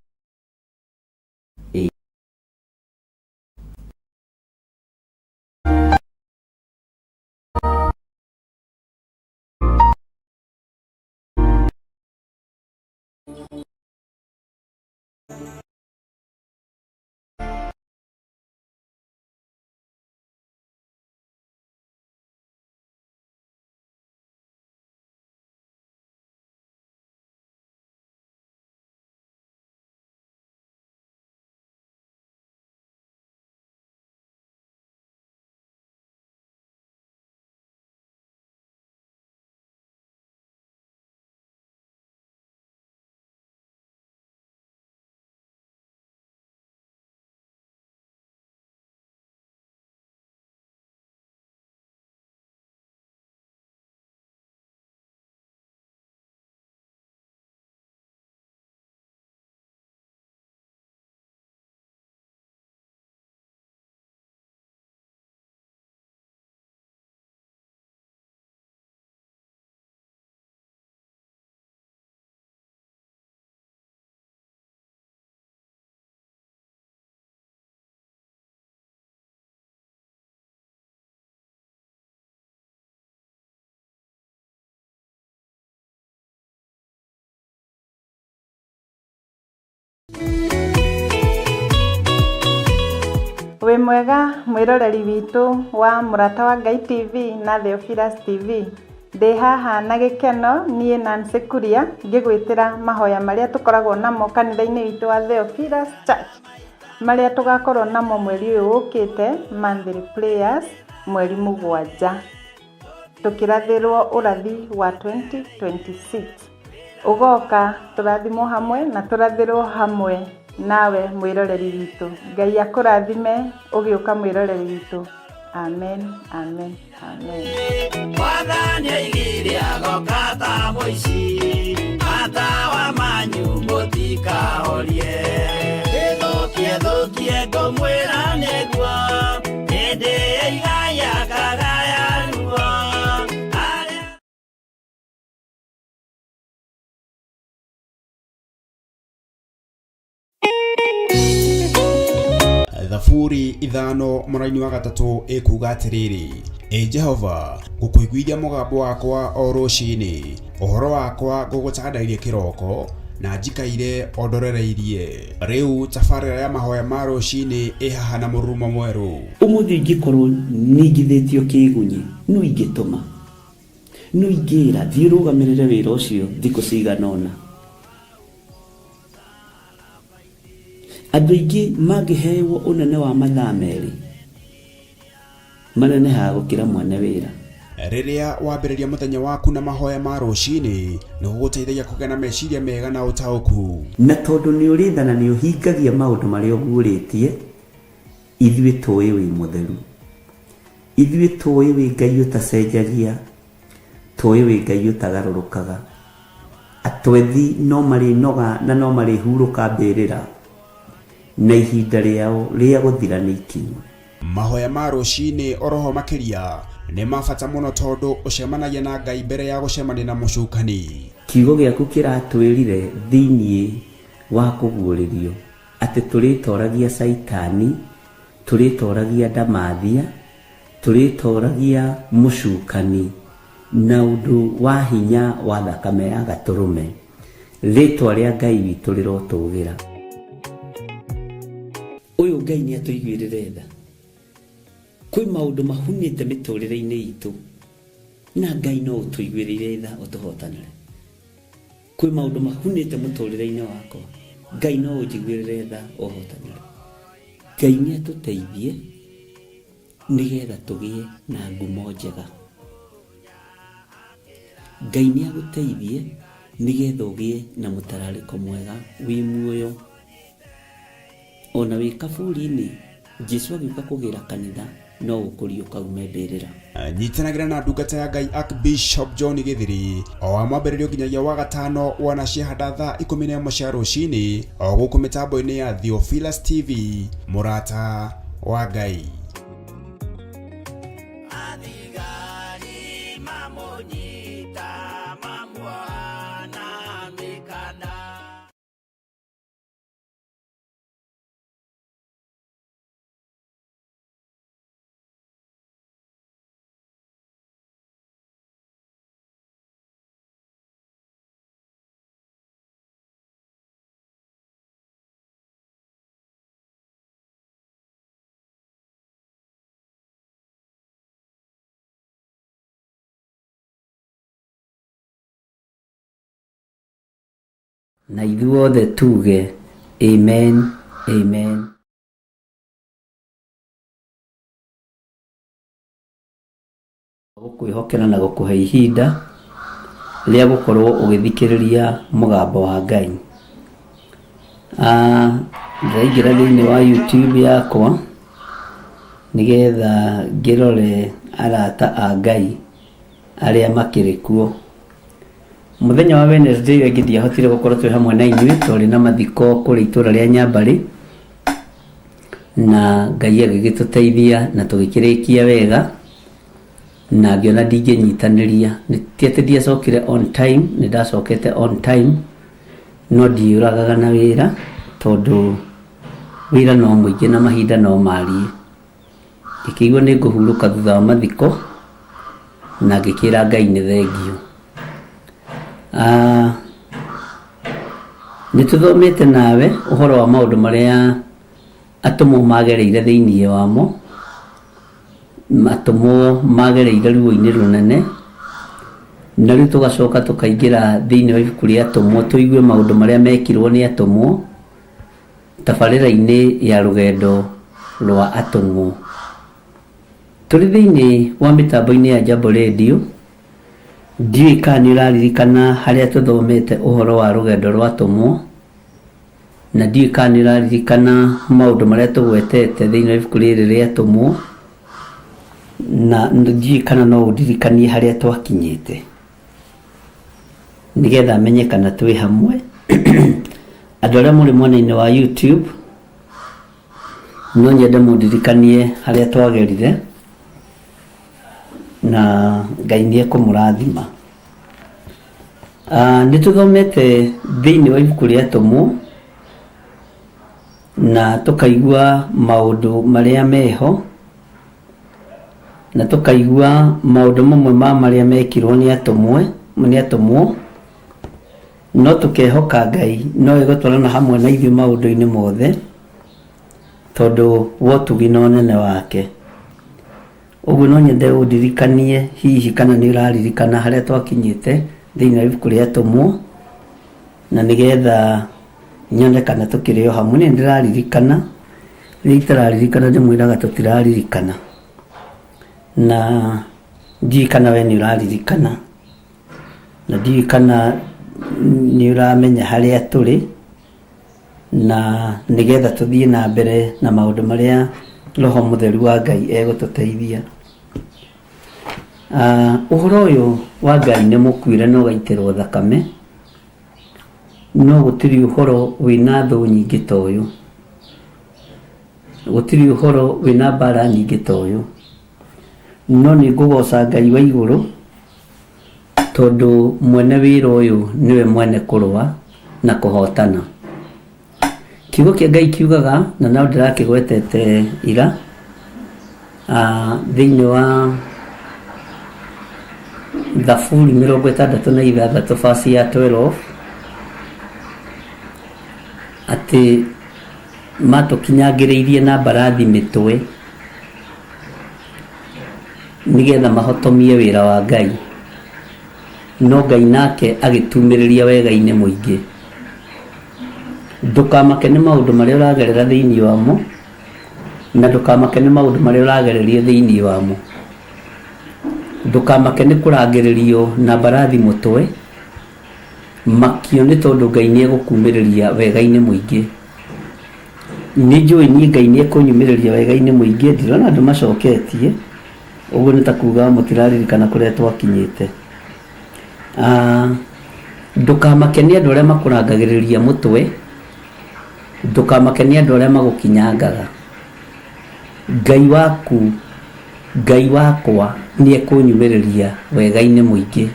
Wĩ mwega mwĩroreri witũ wa Mũrata wa Ngai TV na Theophilus TV. Ndĩ haha na gĩkeno niĩ Nancy Kuria ngĩgwĩtĩra mahoya marĩa tũkoragwo namo kanitha-inĩ witũ wa Theophilus Church, marĩa tũgakorwo namo mweri ũyũ ũkĩte, monthly prayers, mweri 7, tũkĩrathĩrwo ũrathi wa 2026. Ũgoka tũrathimwo hamwe na tũrathĩrwo hamwe nawe mwĩroreri witũ. Ngai akũrathime ũgĩũka mwĩroreri witũ. Amen, amen, amen. Mwathani aigire agoka ta mũici, matawa manyu mũtikahorie. Ĩthũkie thũkie ngũmwĩra nĩguo, hĩndĩ ya igaya kagaya ruo. Arĩa Thaburi 5 mũraini wa 3 ĩkuga atĩrĩrĩ, Ĩ Jehova, ngũkũiguithia mũgambo wakwa o rũcinĩ, ũhoro wakwa ngũgũtandairie kĩroko, Na njikaire o ndorereirie. Rĩu tabarĩra ya mahoya ma rũcinĩ ĩ haha na mũrurumo mwerũ. Ũmũthĩ ingĩkorwo ningithĩtio kĩgunyi, nũ ingĩtũma? Nũ ingĩra thiĩ ũrũgamĩrĩre wĩra ũcio thikũ cigana ũna? Andũ aingĩ mangĩhewo ũnene wa mathaa merĩ, manenehaga gũkĩra mwene wĩra. Rĩrĩa wambĩrĩria mũthenya waku na mahoya ma rũcinĩ, nĩ gũgũteithagia kũgĩa na meciria mega na ũtaũku. Na tondũ nĩ ũrĩ tha na nĩ ũhingagia maũndũ marĩa ũguũrĩtie, ithuĩ tũĩ wĩ mũtheru. Ithuĩ tũĩ wĩ Ngai ũtacenjagia, tũĩ wĩ Ngai ũtagarũrũkaga. Atwethi no marĩnoga na no marĩhurũka mbĩrĩra, na ihinda rĩao rĩa gũthira nĩ ikinyu. Mahoya ma rũcinĩ oroho makĩria nĩ ma bata mũno tondũ ũcemanagia na Ngai mbere ya gũcemania na mũcukani. Kiugo gĩaku kĩratwĩrire thĩinĩ wa kũguũrĩrio atĩ tũrĩtoragia Caitani, tũrĩtoragia ndamathia, tũrĩtoragia mũcukani na ũndũ wa hinya wa thakame ya gatũrũme. Rĩtwa rĩa Ngai witũ rĩrotũgĩra. Ũyũ Ngai nĩ atũiguĩrĩre tha. Kwĩ maũndũ mahunĩte mĩtũrĩre-inĩ itũ na Ngai no ũtũiguĩrĩire tha ũtũhotanĩre. Kwĩ maũndũ mahunĩte mũtũrĩre-inĩ wakwa, Ngai no ũnjiguĩrĩre tha ũhotanĩre. Ngai nĩ atũteithie nĩgetha tũgĩe na ngumo njega. Ngai nĩ agũteithie nĩgetha ũgĩe na mũtararĩko mwega wĩ muoyo. Ona wĩ kaburi-inĩ, Jesu agĩũka kũgĩra kanitha no ũkũriũka ume mbĩrĩra. Nyitanagĩra na ndungata ya Ngai Archbishop John Gĩthiri o wa mwambĩrĩrio nginyagia wa gatano wona ciahanda thaa 11 cia rũcinĩ o gũkũ mĩtambo-inĩ ya Theophilus TV, mũrata wa Ngai. Athigari mamũnyita mamuoha na mĩkanda. Na ithuothe tuge amen, amen. Gũkwĩhokera na gũkũhe ihinda rĩa gũkorwo ũgĩthikĩrĩria mũgambo wa Ngai. Ndĩraingĩra thĩinĩ wa YouTube yakwa nĩgetha ngĩrore arata a Ngai arĩa makĩrĩ kuo. Mũthenya wa Wednesday ĩyo ĩngĩ ndiahotire gũkorwo twĩ hamwe na inyuĩ, twarĩ na mathiko kũrĩa itũra rĩa Nyambarĩ, na Ngai agĩgĩtũteithia na tũgĩkĩrĩkia wega, na ngĩona ndingĩnyitanĩria. Ti atĩ ndiacokire on time, nĩ ndacokete on time, no ndiĩyũragaga na wĩra, tondũ wĩra no mũingĩ na mahinda no mariĩ. Ngĩkĩigua nĩ ngũhurũka thutha wa mathiko, na ngĩkĩra Ngai nĩ thengiũ. Nĩ tũthomete nawe ũhoro wa maũndũ marĩa atũmwo magereire thĩinĩ wamo, atũmwo magereire ruo-inĩ rũnene, na rĩu tũgacoka tũkaingĩra thĩinĩ wa ibuku rĩa atũmwo tũigue maũndũ marĩa mekirwo nĩ atũmwo tabarĩra-inĩ ya rũgendo rwa atũmwo. Tũrĩ thĩinĩ wa mĩtambo-inĩ ya Jambo Radio, ndiũĩ kana nĩ ũraririkana harĩa tũthomete ũhoro wa rũgendo rwa atũmwo, na ndiũĩ kana nĩ ũraririkana maũndũ marĩa tũgwetete thĩinĩ wa ibuku rĩrĩ rĩa atũmwo, na ndiũĩ kana no ũndirikanie harĩa twakinyĩte nĩgetha menye kana twĩ hamwe. Andũ arĩa mũrĩ mwena-inĩ wa YouTube, no nyende mũndirikanie harĩa twagerire, na Ngai nĩ ekũmũrathima. Nĩ tũthomete thĩinĩ wa ibuku rĩa atũmwo, na tũkaigua maũndũ marĩa meho, na tũkaigua maũndũ mamwe ma marĩa mekirwo nĩ atũmwo, nĩ atũmwo. No tũkehoka Ngai no egũtwarana hamwe na ithuĩ maũndũ-inĩ mothe, tondũ wa ũtugi na ũnene wake. Ũguo no nyende ũndirikanie hihi kana nĩ ũraririkana harĩa twakinyĩte thĩinĩ wa ibuku rĩa Atũmwo, na nĩgetha nyone kana tũkĩrĩ o hamwe. Niĩ nĩ ndĩraririkana, rĩrĩa itararirikana ndĩmwĩraga tũtiraririkana. Na ndiũĩ kana we nĩ ũraririkana, na ndiũĩ kana nĩ ũramenya harĩa tũrĩ, na nĩgetha tũthiĩ na mbere na maũndũ marĩa Roho Mũtheru wa Ngai egũtũteithia. Ah, ũhoro ũyũ wa Ngai nĩ mũkuĩre na ũgaitĩrwo thakame, no gũtirĩ ũhoro wĩna thũ nyingĩ ta ũyũ. Gũtirĩ ũhoro wĩna mbara nyingĩ ta ũyũ. No nĩ ngũgoca Ngai wa igũrũ, tondũ mwene wĩra ũyũ nĩwe mwene kũrũa na kũhotana. Kiugo kĩa Ngai kiugaga, na no ndĩrakĩgwetete ira, thĩinĩ wa Thaburi 66 verse ya 12, atĩ matũkinyangĩrĩirie na mbarathi mĩtwe nĩgetha mahotomie wĩra wa Ngai. No Ngai nake agĩtumĩrĩria wega-inĩ mũingĩ. Ndũkamake nĩ maũndũ marĩa ũragerera thĩinĩ wamo, na ndũkamake nĩ maũndũ marĩa ũragererio thĩinĩ wamo. Ndũkamake nĩ kũrangĩrĩrio na mbarathi mũtwe, makio nĩ tondũ Ngai nĩ egũkumĩrĩria wega-inĩ mũingĩ. Nĩ njũĩ niĩ Ngai nĩ ekũnyumĩrĩria wega-inĩ mũingĩ, ndirona andũ macoketie, ũguo nĩ ta kuga mũtiraririkana kũrĩa twakinyĩte. Ah, ndũkamake nĩ andũ arĩa makũrangagĩrĩria mũtwe, ndũkamake nĩ andũ arĩa magũkinyangaga. Ngai waku, Ngai wakwa nĩ ekũnyumĩrĩria wega-inĩ mũingĩ.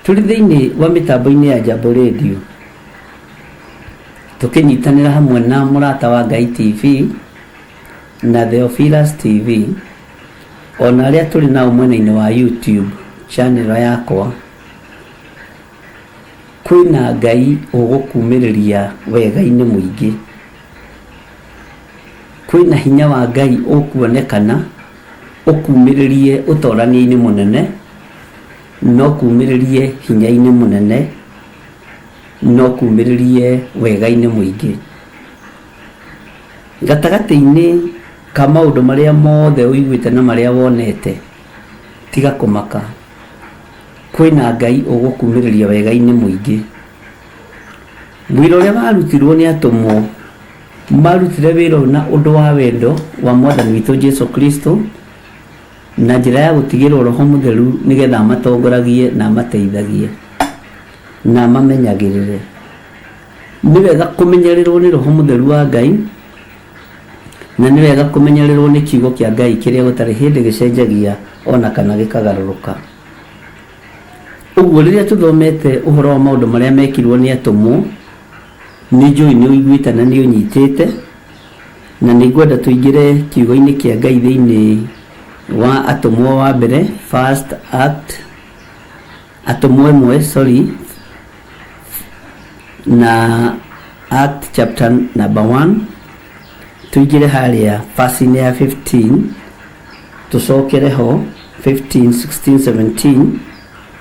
Tũrĩ thĩinĩ wa mĩtambo-inĩ ya Jambo Radio, tũkĩnyitanĩra hamwe na Mũrata wa Ngai TV na Theophilus TV, ona arĩa tũrĩ nao mwena-inĩ wa YouTube channel yakwa, kwĩna Ngai ũgũkumĩrĩria wega-inĩ mũingĩ. Kwĩna hinya wa Ngai ũkuonekana ũkumĩrĩrie ũtorania-inĩ mũnene, na ũkumĩrĩrie hinya-inĩ mũnene, na ũkumĩrĩrie wega-inĩ mũingĩ. Gatagatĩ-inĩ ka maũndũ marĩa mothe ũiguĩte na marĩa wonete, tiga kũmaka. Kwĩna Ngai ũgũkumĩrĩria wega-inĩ mũingĩ. Wĩra ũrĩa warutirwo nĩ atũmwo, marutire wĩra ũyũ na ũndũ wa wendo wa Mwathani witũ Jesu Kristo, na njĩra ya gũtigĩrwo Roho Mũtheru nĩgetha amatongoragie na amateithagie na amamenyagĩrĩre. Nĩ wega kũmenyererwo nĩ Roho Mũtheru wa Ngai, na nĩ wega kũmenyererwo nĩ kiugo kĩa Ngai kĩrĩa gũtarĩ hĩndĩ gĩcenjagia ona kana gĩkagarũrũka. Ũguo rĩrĩa tũthomete ũhoro wa maũndũ marĩa mekirwo nĩ atũmwo, nĩ njũĩ nĩ ũiguĩte na nĩ ũnyitĩte, na nĩ ngwenda tũingĩre kiugo-inĩ kĩa Ngai thĩinĩ wa atũmwo wa mbere, first act, atũmwo ĩmwe, sorry, na act chapter number 1, tũingĩre harĩa verse-inĩ ya 15, tũcokere ho 15, 16, 17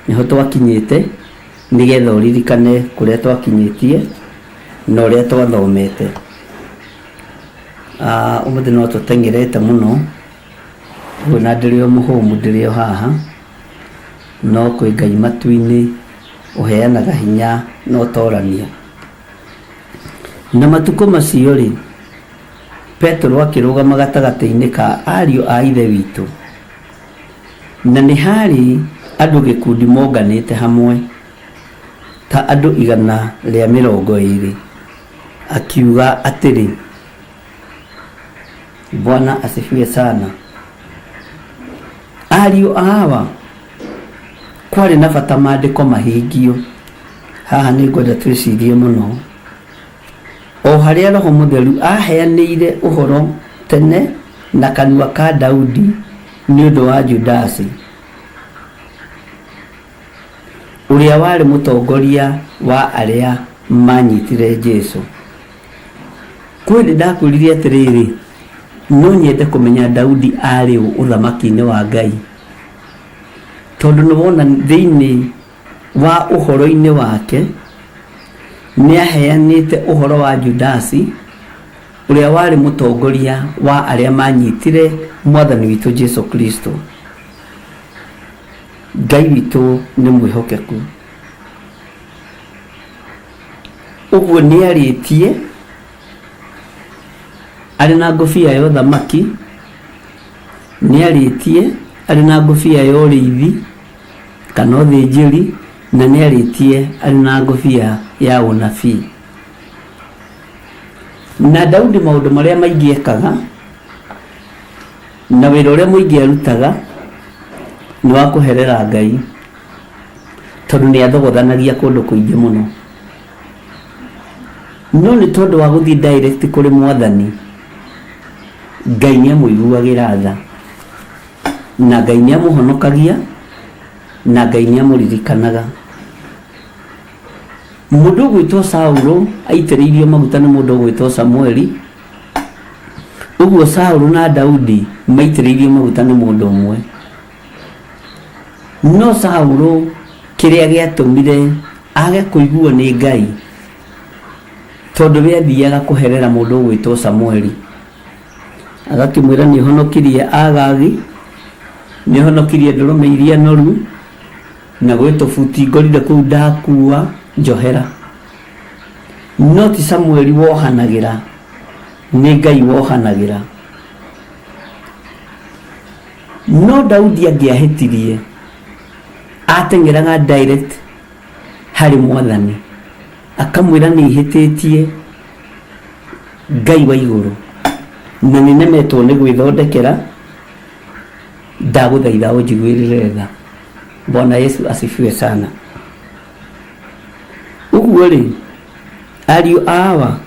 nĩho twakinyĩte nĩgetha ũririkane kũrĩa twakinyĩtie na ũrĩa twathomete. Ah, ũmũthĩ no tũteng'erete mũno ũguo na ndĩrĩ o mũhũmu ndĩrĩ o haha no kwĩ Ngai matu-inĩ ũheanaga hinya na ũtorania. Na matukũ macio-rĩ, Petero akĩrũgama gatagatĩ-inĩ ka ariũ a Ithe witũ, na nĩ haarĩ andũ gĩkundi monganĩte hamwe, ta andũ 120, akiuga atĩrĩ, Bwana asifiwe sana. Ariũ a Awa, kwarĩ na bata maandĩko mahingio. Haha nĩ ngwenda twĩcirie mũno. O harĩa Roho Mũtheru aaheanĩire ũhoro tene na kanua ka Daudi nĩ ũndũ wa Judasi, Ũrĩa warĩ mũtongoria wa arĩa maanyitire Jesu. Kwĩ hĩndĩ ndakwĩrire atĩrĩrĩ, no nyende kũmenya Daudi arĩ ũ ũthamaki-inĩ wa Ngai, tondũ nĩ wona thĩinĩ wa ũhoro-inĩ wake nĩ aheanĩte ũhoro wa Judasi ũrĩa warĩ mũtongoria wa arĩa maanyitire Mwathani witũ Jesu Kristo. Ngai witũ nĩ mwĩhokeku. Ũguo nĩ arĩtie arĩ na ngũbia ya ũthamaki, nĩ arĩtie arĩ na ngũbia ya ũrĩithi kana ũthĩnjĩri, na nĩ arĩtie arĩ na ngũbia ya ũnabii. Na Daudi maũndũ marĩa maingĩ ekaga Na wĩra ũrĩa mũingĩ arutaga nĩ wa kũherera Ngai, tondũ nĩ athogothanagia kũndũ kũingĩ mũno. No nĩ tondũ wa gũthiĩ direct kũrĩ Mwathani, Ngai nĩ amũiguagĩra tha, na Ngai nĩ amũhonokagia, na Ngai nĩ amũririkanaga. Mũndũ ũgwĩtwo Saũlũ aitĩrĩirio maguta nĩ mũndũ ũgwĩtwo Samueli, Ũguo Saũlũ na Daudi maitĩrĩirio maguta nĩ mũndũ ũmwe. No Saũlũ kĩrĩa gĩatũmire age kũiguo nĩ Ngai, tondũ we athiaga kũherera mũndũ ũgwĩtwo Samueli. Agakĩmwĩra nĩ ũhonokirie Agagi, nĩ ũhonokirie ndũrũme iria noru, na gwĩ tũbuti ngorire kũu ndakua, njohera. No ti Samueli wohanagĩra, nĩ Ngai wohanagĩra. No Daudi angĩahĩtirie, ateng'eraga direct harĩ Mwathani, akamwĩra nĩ ihĩtĩtie Ngai wa igũrũ, na nĩ nemetwo nĩ gwĩthondekera, ndagũthaitha ũnjiguĩrĩre tha. Bwana Yesu asifiwe sana. Ũguo-rĩ, ariũ a Awa,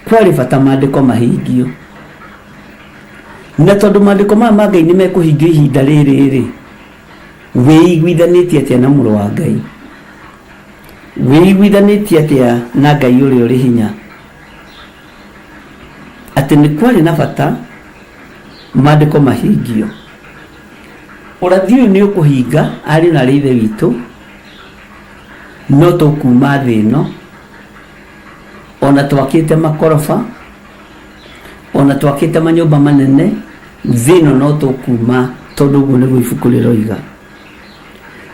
kwarĩ bata maandĩko mahingio. Na tondũ maandĩko maya ma Ngai nĩ mekũhingio ihinda rĩrĩ-rĩ, wĩiguithanĩtie atĩa na Mũrũ wa Ngai? Wĩiguithanĩtie atĩa na Ngai ũrĩa ũrĩ hinya? Atĩ nĩ kwarĩ na bata maandĩko mahingio. Ũrathi ũyũ nĩ ũkũhinga ariũ na aarĩ a Ithe witũ, no tũkuma thĩ ĩno, ona twakĩte makoroba, ona twakĩte manyũmba manene, thĩ ĩno no tũkuma tondũ ũguo nĩguo ibuku rĩroiga.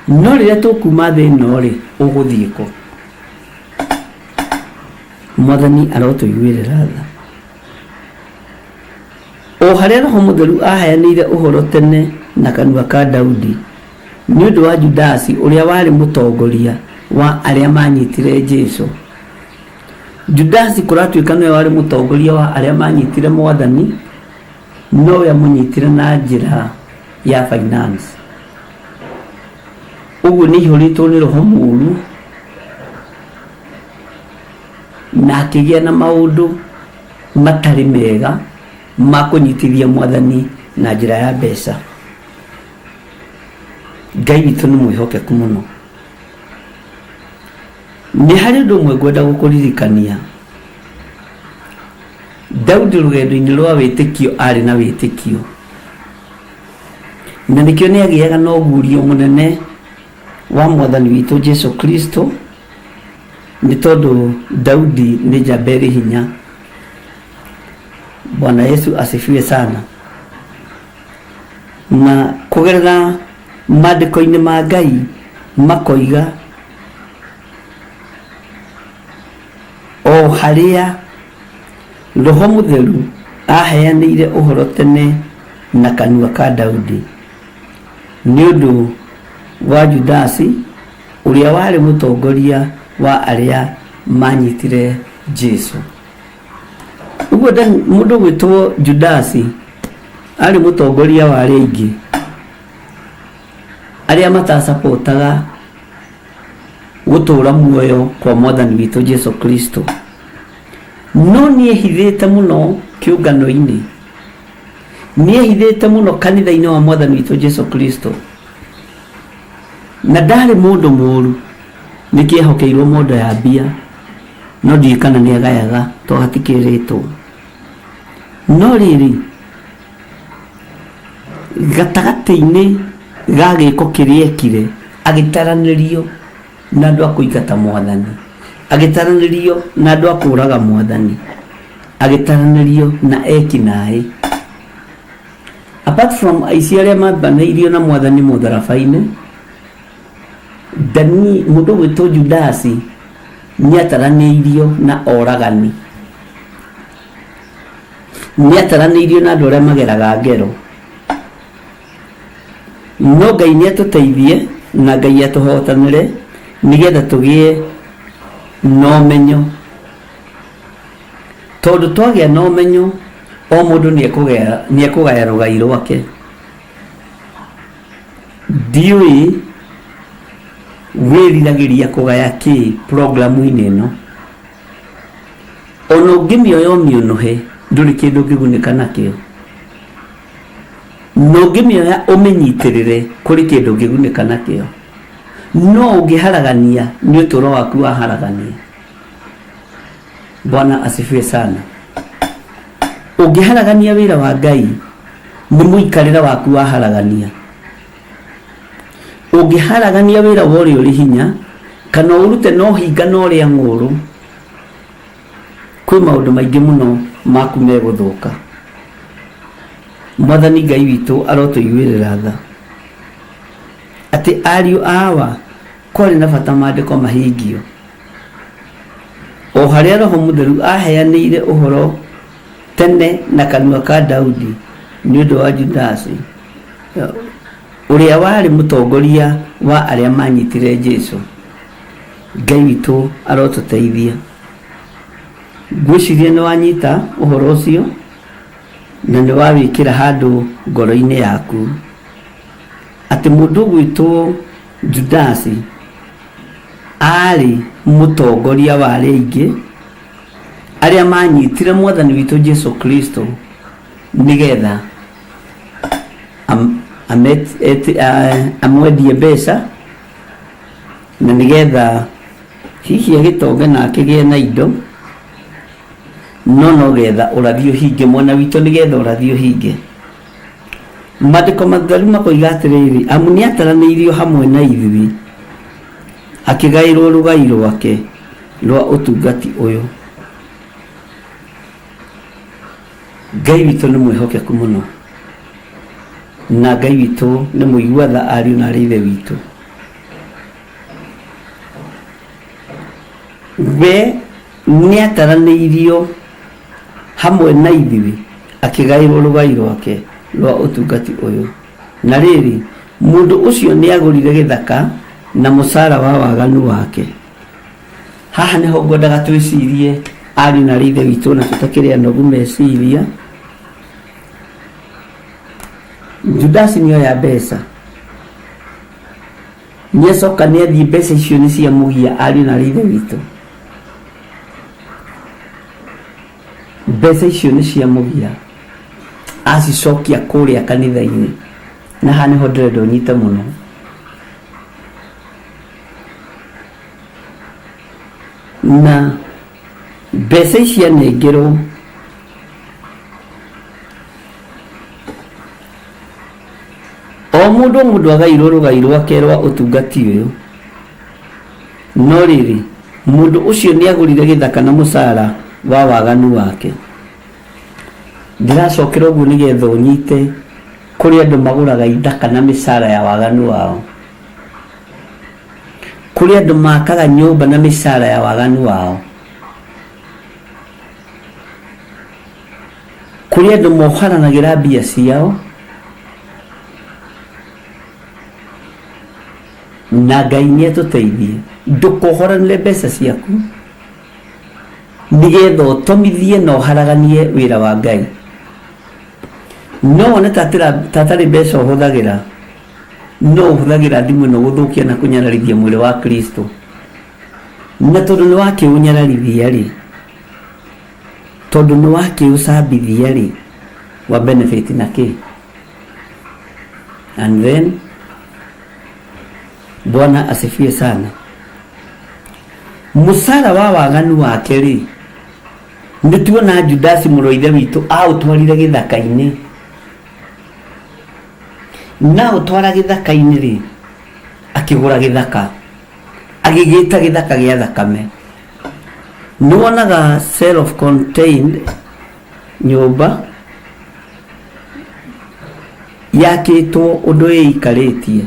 No rĩrĩa tũkuma thĩ ĩno rĩ, ũgũthiĩ kũ? Mwathani arotũiguĩrĩra tha. O harĩa Roho Mũtheru aaheanĩire ũhoro tene na kanua ka Daudi, nĩ ũndũ wa Judasi ũrĩa warĩ mũtongoria wa arĩa maanyitire Jesu. Judasi kũratuĩka nĩwe warĩ mũtongoria wa arĩa maanyitire Mwathani, nowe amũnyitire na njĩra ya finance. Ũguo nĩ aihũrĩtwo nĩ roho mũũru na akĩgĩa na maũndũ matarĩ mega ma kũnyitithia Mwathani na njĩra ya mbeca. Ngai witũ nĩ mwĩhokeku mũno. Nĩ harĩ ũndũ ũmwe ngwenda gũkũririkania. Daudi rũgendo-inĩ rwa wĩtĩkio arĩ na wĩtĩkio, na nĩkĩo nĩ agĩaga na ũguũrio mũnene wa Mwathani witũ Jesu Kristo, nĩ tondũ Daudi nĩ njamba ĩrĩ hinya. Bwana Yesu asifiwe sana. Na kũgerera maandĩko-inĩ ma Ngai makoiga o harĩa Roho Mũtheru aheanĩire ũhoro tene na kanua ka Daudi nĩ ũndũ wa Judasi ũrĩa warĩ mũtongoria wa arĩa maanyitire Jesu. Ũguo mũndũ ũgwĩtwo Judasi arĩ mũtongoria wa arĩa aingĩ arĩa matacapotaga gũtũra muoyo kwa Mwathani witũ Jesu Kristo. No nĩehithĩte mũno kĩũngano-inĩ, nĩehithĩte mũno kanitha-inĩ wa Mwathani witũ Jesu Kristo, na ndarĩ mũndũ mũru. Nĩ kĩehokeirwo mondo ya mbia, no ndiũĩ kana nĩ agayaga to hatikĩrĩtwo. No rĩrĩ, gatagatĩ-inĩ ga gĩko kĩrĩa ekire, agĩtaranĩrio na andũ a kũingata mwathani, agĩtaranĩrio na andũ a kũraga mwathani, agĩtaranĩrio na eki naĩ. Apart from aici arĩa mambanĩirio na mwathani mũtharaba-inĩ, Dani, mũndũ ũgwĩtwo Judasi nĩataranĩirio na oragani, nĩataranĩirio na andũ arĩa mageraga ngero. No Ngai nĩatũteithie na Ngai atũhotanĩre nĩgetha tũgĩe na ũmenyo, tondũ twagĩa na ũmenyo o mũndũ nĩekũgaya rũgai rwake. Ndiũĩ wĩriragĩria kũgaya kĩ programu-inĩ ĩno. Ona ũngĩmĩoya ũmĩũnũhe ndũrĩ kĩndũ ũngĩgunĩka nakĩo. Na ũngĩmĩoya ũmĩnyitĩrĩre kũrĩ kĩndũ ũngĩgunĩka nakĩo. No ũngĩharagania nĩ ũtũũro waku waharagania. Bwana asifiwe sana. Ũngĩharagania wĩra wa Ngai nĩ mũikarĩre waku waharagania. Ũngĩharagania wĩra wa ũrĩa ũrĩ hinya kana ũrute na ũhinga na ũrĩa ng'ũũrũ, kwĩ maũndũ maingĩ mũno maku megũthũka. Mwathani Ngai witũ arotũiguĩrĩra tha atĩ ariũ a Awa kwarĩ na bata maandĩko mahingio. O harĩa Roho Mũtheru aaheanĩire ũhoro tene na kanua ka Daudi nĩ ũndũ wa Judasi, ũrĩa warĩ mũtongoria wa arĩa maanyitire Jesu. Ngai witũ arotũteithia. Ngwĩciria nĩ wanyita ũhoro ũcio na nĩ wawĩkĩra handũ ngoro-inĩ yaku atĩ mũndũ ũgwĩtwo Judasi aarĩ mũtongoria wa arĩa aingĩ arĩa manyitire mwathani witũ Jesu Kristo nĩgetha amwendie mbeca na nĩgetha hihi agĩtonge na akĩgĩe na indo no nogetha ũrathi ũhinge mwena witũ nĩgetha ũrathi ũhinge. Maandĩko matheru makoiga atĩrĩrĩ, amu nĩataranĩirio hamwe na ithuĩ, akĩgaĩrwo rũgai rwake rwa ũtungati ũyũ. Ngai witũ nĩ mwĩhokeku mũno, na Ngai witũ nĩ mũigua tha ariũ na arĩ ithe witũ. We nĩataranĩirio hamwe na ithuĩ akĩgaĩrwo rũgai rwake rwa ũtungati ũyũ. Na rĩrĩ, mũndũ ũcio nĩagũrire gĩthaka na mũcara wa waganu wake. Haha nĩho ngwendaga twĩcirie ariũ na arĩ ithe witũ na tũtakĩrĩ anogu meciria. Judasi nĩoya mbeca nĩacoka nĩathiĩ mbeca icio nĩ cia mũgia ariũ na arĩ ithe witũ. Mbeca icio nĩ cia mũgia acicokia kũrĩa kanitha-inĩ na haha nĩho ndĩrenda ũnyite mũno. Na mbeca ici anengerwo o mũndũ o mũndũ agairwo rũgai rwake rwa ũtungati ũyũ. No rĩrĩ, mũndũ ũcio nĩagũrire gĩthaka na mũcara wa waganu wake. Ndĩracokera ũguo nĩgetha ũnyite kũrĩ andũ magũraga ithaka na mĩcara ya waganu wao. Kũrĩ andũ makaga nyũmba na mĩcara ya waganu wao. Kũrĩ andũ moharanagĩra mbia ciao na Ngai nĩ atũteithie. Ndũkohoranĩre mbeca ciaku nĩgetha ũtomithie na ũharaganie wĩra wa Ngai. No wone ta atarĩ mbeca ũhũthagĩra, no ũhũthagĩra thimũ ĩno gũthũkia na kũnyararithia mwĩrĩ wa Kristo. Na tondũ nĩ wakĩũnyararithia rĩ, tondũ nĩ wakĩũcambithia rĩ, wa benefit na kĩ? And then Bwana asifiwe sana. Mũcara wa waganu wake rĩ, nĩ tuona Judasi mũrũ wa ithe witũ aũtwarire gĩthaka-inĩ. Na aũtwara gĩthaka-inĩ rĩ, akĩgũra gĩthaka, agĩgĩta gĩthaka gĩa thakame. Nĩ wonaga self contained nyũmba yakĩtwo ũndũ ĩikarĩtie.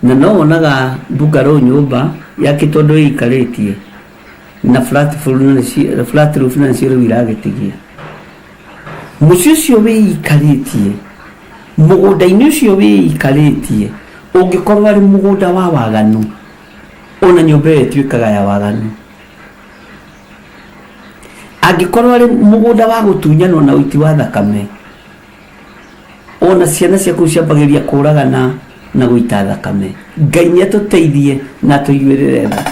Na no wonaga bungalow nyũmba yakĩtwo ũndũ ĩikarĩtie na flat floor na nĩcio flat roof na nĩcio rĩu iragĩtigia. Mũciĩ ũcio wĩikarĩtie, mũgũnda-inĩ ũcio wĩikarĩtie ũngĩkorwo arĩ mũgũnda wa waganu, ona nyũmba ĩyo ĩtuĩkaga ya waganu. Angĩkorwo arĩ mũgũnda wa gũtunyanwo na ũiti wa thakame, ona ciana ciaku ciambagĩrĩria kũragana na gũita thakame. Ngai nĩ atũteithie na atũiguĩrĩre tha.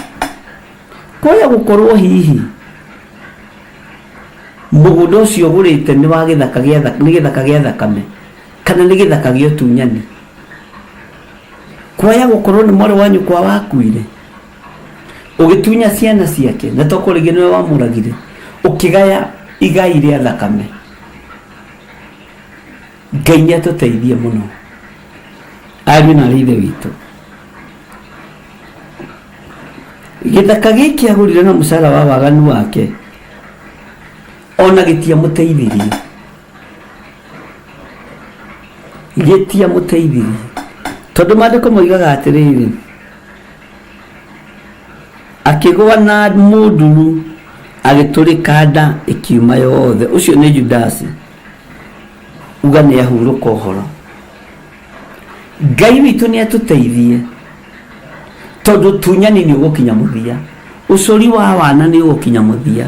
Kwaya gũkorwo hihi mũgũnda ũcio ũgũrĩte nĩ wa gĩthaka gĩa nĩ gĩthaka gĩa thakame kana nĩ gĩthaka gĩa ũtunyani. Kwaya gũkorwo nĩ mwarĩ wa nyũkwa wakuire ũgĩtunya ciana ciake na tokorwo rĩngĩ nĩwe wamũragire ũkĩgaya igai rĩa thakame. Ngai nĩ atũteithie mũno ariũ na arĩ ithe witũ. Gĩthaka gĩkĩ agũrire na mũcara wa waganu wake ona gĩtiamũteithirie, gĩtiamũteithirie tondũ maandĩko moigaga atĩrĩrĩ, akĩgũa na mũnduru agĩtũrĩka nda ĩkiuma yothe. Ũcio nĩ Judasi. Uga nĩ ahurũka ũhoro. Ngai witũ nĩ atũteithie tondũ tunyani nĩ ũgũkinya mũthia, ũcũri wa wana nĩ ũgũkinya mũthia,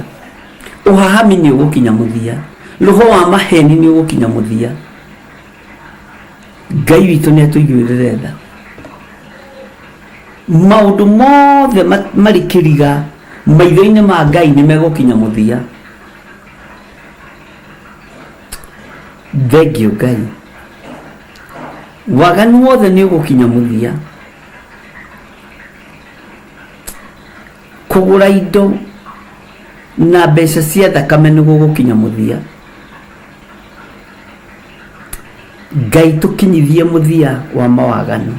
ũhahami nĩ ũgũkinya mũthia, roho wa maheni nĩ ũgũkinya mũthia. Ngai witũ nĩ atũiguĩrĩre tha. Maũndũ mothe marĩ kĩriga maitho-inĩ ma Ngai nĩ megũkinya mũthia. Thengiũ Ngai. Waganu wothe nĩ ũgũkinya mũthia. Kũgũra indo na mbeca cia thakame nĩ gũgũkinya mũthia. Ngai tũkinyithie mũthia wa mawaganu.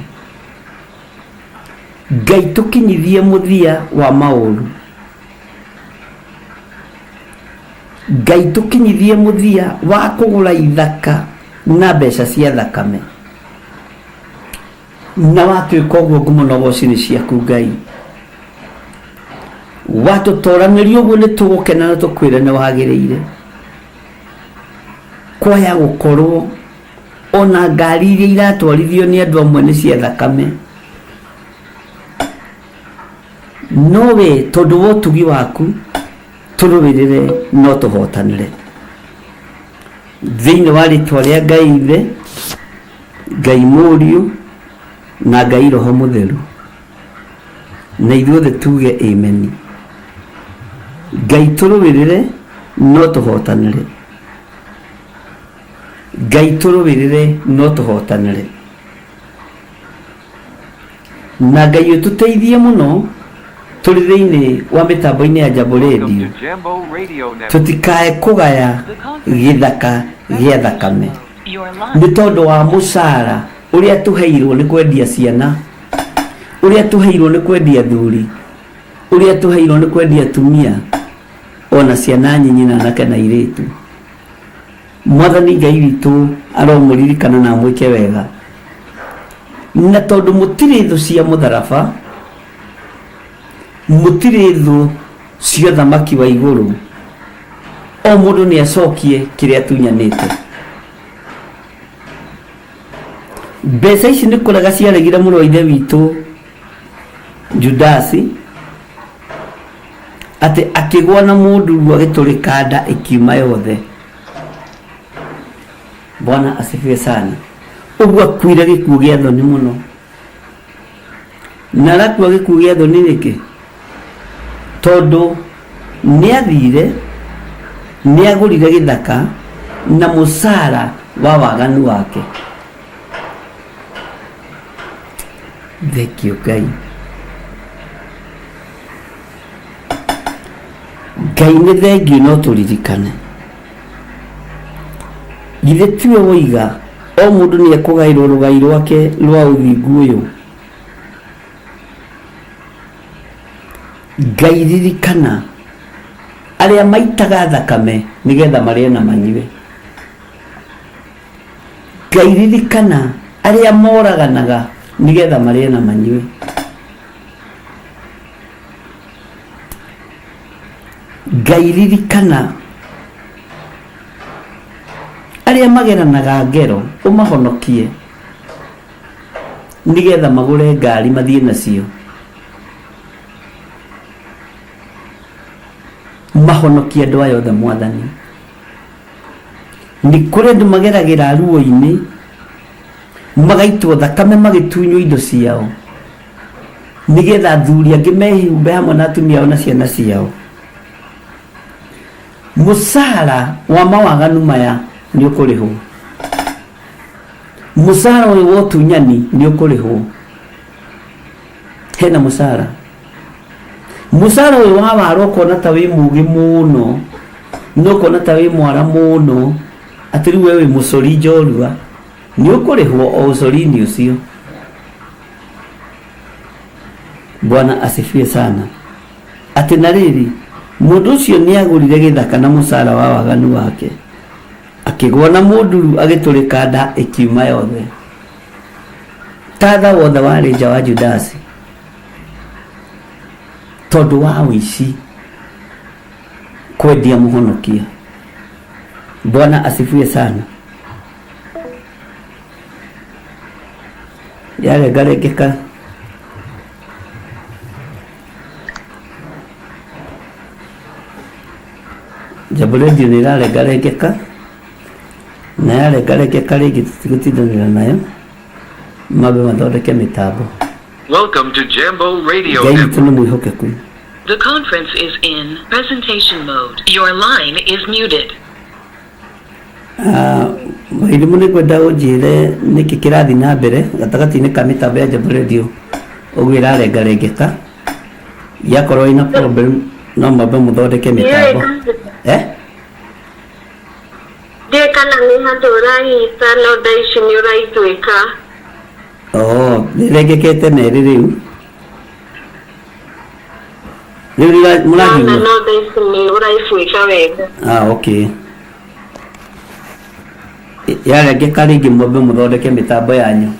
Ngai tũkinyithie mũthia wa maũru. Ngai tũkinyithie mũthia wa kũgũra ithaka na mbeca cia thakame. Na watuĩka ũguo ngumo na ũgoci nĩ ciaku Ngai. Watũtoranĩria ũguo nĩ tũgũkena na tũkwĩre nĩ wagĩrĩire. Kwaya gũkorwo ona ngari iria iratwarithio nĩ andũ amwe nĩ cia thakame. No we tondũ wa ũtugi waku tũrũĩrĩre no tũhotanĩre. Thĩinĩ wa rĩtwa rĩa Ngai Ithe, Ngai Mũriũ na Ngai Roho Mũtheru. Na ithuothe tuge ameni. Ngai tũrũĩrĩre no tũhotanĩre. Ngai tũrũĩrĩre no tũhotanĩre. Na Ngai ũtũteithie mũno tũrĩ thĩinĩ wa mĩtambo-inĩ ya Jambo Radio tũtikae kũgaya gĩthaka gĩa thakame nĩ tondũ wa mũcara ũrĩa tũheirwo nĩ kwendia ciana, ũrĩa tũheirwo nĩ kwendia athuri, ũrĩa tũheirwo nĩ kwendia atumia ona ciana nyinyi na anake na airĩtu. Mwathani Ngai witũ aromũririkana na amwĩke wega. Na tondũ mũtirĩ thũ cia mũtharaba, mũtirĩ thũ cia ũthamaki wa igũrũ, o mũndũ nĩ acokie kĩrĩa atunyanĩte. Mbeca ici nĩ kũrega ciaregire mũrũ wa ithe witũ Judasi, atĩ akĩgwa na mũnduru agĩtũrĩka nda ĩkiuma yothe. Bwana asifiwe sana. Ũguo akuire gĩkuũ gĩa thoni mũno. Na arakua gĩkuũ gĩa thoni nĩkĩ? Tondũ nĩ athire, nĩ agũrire gĩthaka na mũcara wa waganu wake. Thengiũ Ngai. Ngai nĩ thengiũ no tũririkane. Githĩ tiwe woiga o mũndũ nĩ ekũgaĩrwo rũgai rwake rwa ũthingu ũyũ? Ngai ririkana arĩa maitaga thakame nĩgetha marĩe na manyue. Ngai ririkana arĩa moraganaga nĩgetha marĩe na manyue. Ngai ririkana arĩa mageranaga ngero ũmahonokie nĩgetha magũre ngari mathiĩ nacio mahonokie andũ aya othe mwathani nĩ kũrĩ andũ mageragĩra ruo-inĩ magaitwo thakame magĩtunywo indo ciao nĩgetha athuri angĩ mehumbe hamwe na atumia ao na ciana ciao mũcara wa mawaganu maya nĩ ũkũrĩhwo mũcara ũyũ wa ũtunyani nĩ ũkũrĩhwo hena mũcara mũcara ũyũ wa wara ũkona ta wĩ mũgĩ mũno na ũkona ta wĩ mwara mũno atĩ rĩu we wĩ mũcori njorua nĩ ũkũrĩhwo o ũcori-inĩ ũcio Bwana asifiwe sana. Atĩ na rĩrĩ, mũndũ ũcio nĩagũrire gĩthaka na mũcara wa waganu wake, akĩgũa na mũnduru agĩtũrĩka nda ĩkiuma yothe. Tatha wothe warĩ nja wa Judasi tondũ wa ũici kwendia mũhonokia. Bwana asifiwe sana. Yarengarengeka Jambo Radio nĩ ĩrarengarengeka na yarengarengeka rĩngĩ tũtigũtindanĩra nayo mambe mathondeke mĩtambo. Welcome to Jambo Radio Ngai witũ nĩ Network. mwĩhokeku. The conference is in presentation mode. Your line is muted. Mairimũ nĩ ngwenda ũnjĩre nĩkĩ kĩrathiĩ na mbere gatagatĩ-inĩ ka mĩtambo ya Jambo Radio ũguo ĩrarengarengeka yakorwo ĩna problem no mwambe mũthondeke mĩtambo eh? Ndiũĩ kana nĩ handũ ũranyita no thaa ici nĩ ũraiguĩka. Oh, nĩrengekete merĩ rĩu rĩu Ndona mũranjigua no thaa ici nĩ ũraiguĩka wega. Ah, okay. Yarengeka rĩngĩ mwambe mũthondeke mĩtambo yanyu.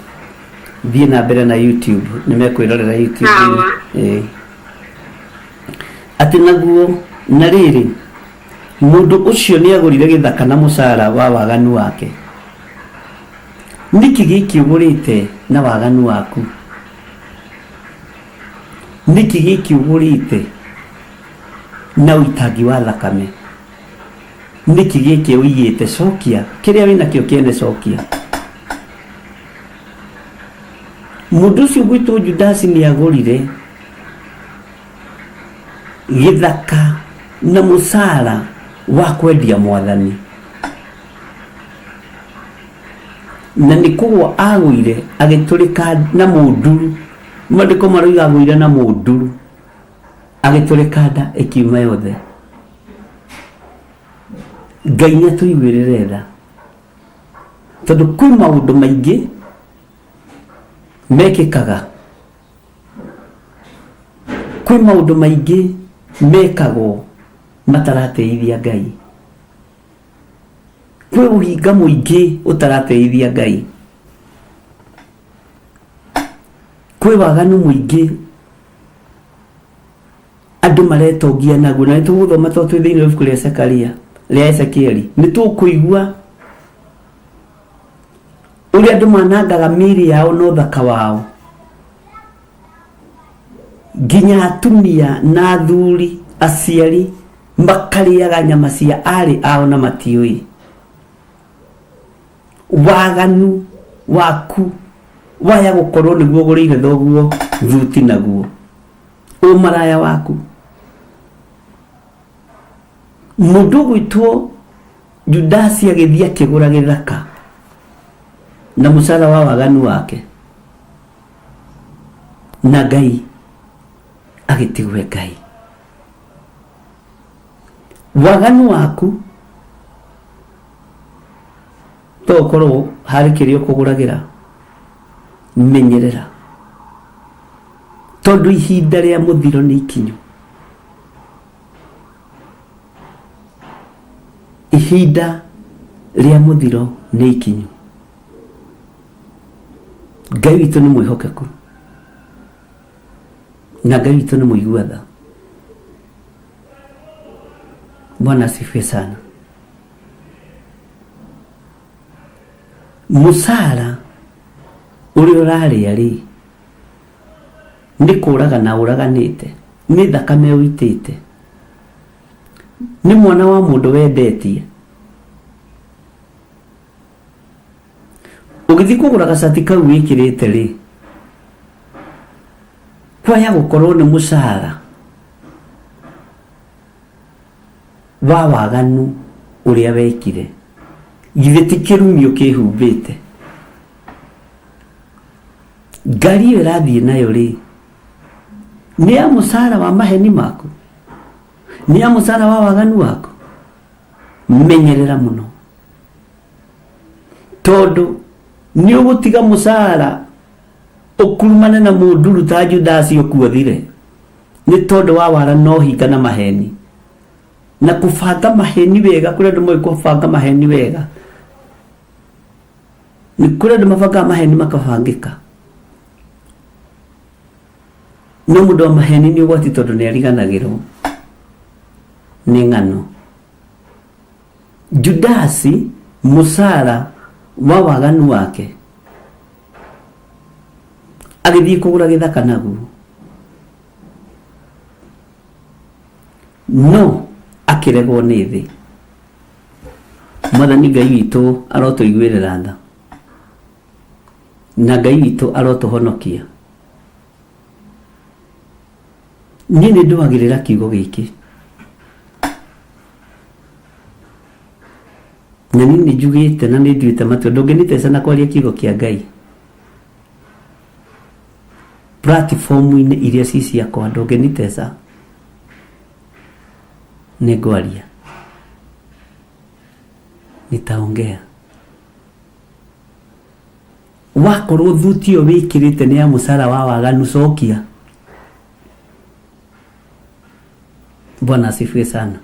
Thiĩ na mbere na YouTube, nĩ mekwĩrorera YouTube. Sawa. Ĩĩ. Atĩ naguo na rĩrĩ mũndũ ũcio nĩ agũrire gĩthaka na mũcara wa waganu wake. Nĩkĩ gĩkĩ ũgũrĩte na waganu waku? Nĩkĩ gĩkĩ ũgũrĩte na ũitangi wa thakame? Nĩkĩ gĩkĩ ũiyĩte? Cokia kĩrĩa wĩnakĩo kĩene, cokia. Mũndũ ũcio ũgwĩtwo Judasi nĩ agũrire gĩthaka na mũcara wa kwendia mwathani. Na nĩ kũgwa agũire agĩtũrĩka na mũnduru. Maandĩko maroiga agũire na mũnduru agĩtũrĩka nda ĩkiuma yothe. Ngai nĩ atũiguĩrĩre tha tondũ kwĩ maũndũ maingĩ mekĩkaga, kwĩ maũndũ maingĩ mekagwo mataratĩithia Ngai. Kwĩ ũhinga mũingĩ ũtaratĩithia Ngai. Kwĩ waganu mũingĩ andũ maretongia naguo, na nĩ tũgũthoma tondũ twĩ thĩinĩ wa ibuku rĩa Zekaria, rĩa Ezekieli, nĩ tũkũigua ũrĩa andũ manangaga mĩĩrĩ yao na ũthaka wao, nginya atumia na athuri, aciari makarĩaga nyama cia arĩ ao na matiũĩ. Waganu waku waya gũkorwo nĩguo ũgũrĩire thoguo thuti naguo, ũmaraya waku. Mũndũ ũgwĩtwo Judasi agĩthiĩ akĩgũra gĩthaka na mũcara wa waganu wake, na Ngai agĩtigwo Ngai. Waganu waku to ũkorwo harĩ kĩrĩa ũkũgũragĩra, menyerera tondũ ihinda rĩa mũthiro nĩ ikinyu. Ihinda rĩa mũthiro nĩ ikinyu. Ngai witũ nĩ mwĩhokeku na Ngai witũ nĩ mũigua tha. Bwana asifiwe sana. Mũcara ũrĩa ũrarĩa rĩ, nĩ kũragana ũraganĩte, nĩ thakame ũitĩte, nĩ mwana wa mũndũ wendetie. Ũgĩthiĩ kũgũra gacati kau wĩkĩrĩte rĩ, kwaya gũkorwo nĩ mũcara wa waganu ũrĩa wekire, githĩ ti kĩrumi ũkĩhumbĩte? Ngari ĩyo ĩrathiĩ nayo rĩ, nĩ ya mũcara wa maheni maku? Nĩ ya mũcara wa waganu waku? Menyerera mũno, tondũ nĩ ũgũtiga mũcara ũkurumane na mũnduru ta Judasi ũkuothire nĩ tondũ wa wara na ũhinga na maheni na kũbanga maheni wega. Kũrĩ andũ moĩ kũbanga maheni wega, nĩ kũrĩ andũ mabangaga maheni makabangĩka, no mũndũ wa maheni nĩ ũgwati tondũ nĩ ariganagĩrwo nĩ ng'ano. Judasi mũcara wa waganu wake agĩthiĩ kũgũra gĩthaka naguo, no akĩregwo nĩ thĩ. Mwathani Ngai witũ arotũiguĩrĩra tha, na Ngai witũ arotũhonokia. Niĩ nĩ ndũagĩrĩra kiugo gĩkĩ, na niĩ nĩ njugĩte na nĩ nduĩte matua, ndũngĩniteca na kwaria kiugo kĩa Ngai platform-inĩ iria ci ciakwa, ndũngĩniteca, nĩ ngwaria, nitaongea. Wakorwo thuti ĩyo wĩkĩrĩte nĩ ya mũcara wa waganu, cokia. Bwana asifiwe sana.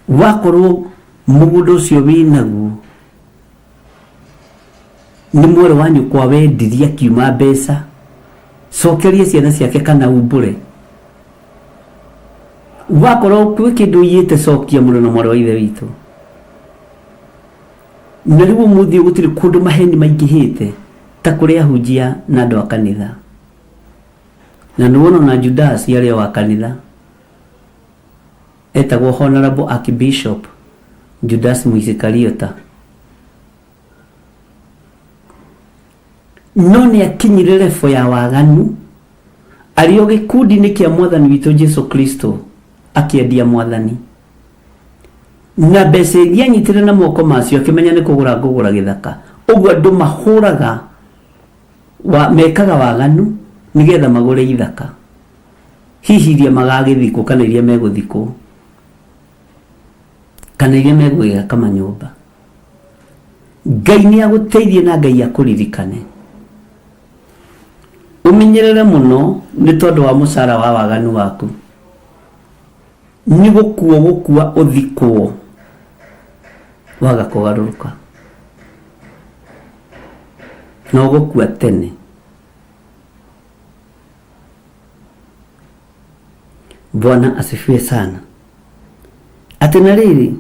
Wakorwo mũgũnda ũcio wĩnaguo nĩ mwarĩ wa nyũkwa wendirie akiuma mbeca, cokeria ciana ciake kana umbũre. Wakorwo kwĩ kĩndũ ũiyĩte, cokia mũno na mwarĩ wa ithe witũ. Na rĩu ũmũthĩ ũyũ gũtirĩ kũndũ maheni maingĩhĩte ta kũrĩ ahunjia na andũ a kanitha. Na nĩ wona ona Judasi arĩ o wa kanitha, etagwo Honorable Archbishop Judas Mũisikariota. No nĩ akinyire level ya waganu arĩ o gĩkundi-inĩ kĩa mwathani witũ Jesu Kristo, akĩendia mwathani. Na mbeca iria anyitire na moko macio akĩmenya nĩ kũgũra ngũgũra gĩthaka. Ũguo andũ mahũraga wa, mekaga waganu nĩgetha magũre ithaka, hihi iria magagĩthikwo kana iria megũthikwo kana iria megũgĩaka manyũmba. Ngai nĩ agũteithie na Ngai akũririkane. Ũmenyerere mũno nĩ tondũ wa mũcara wa waganu waku. Nĩ gũkua ũgũkua ũthikwo waga kũgarũrũka, na ũgũkua tene. Bwana asifiwe sana. Atĩ na rĩrĩ,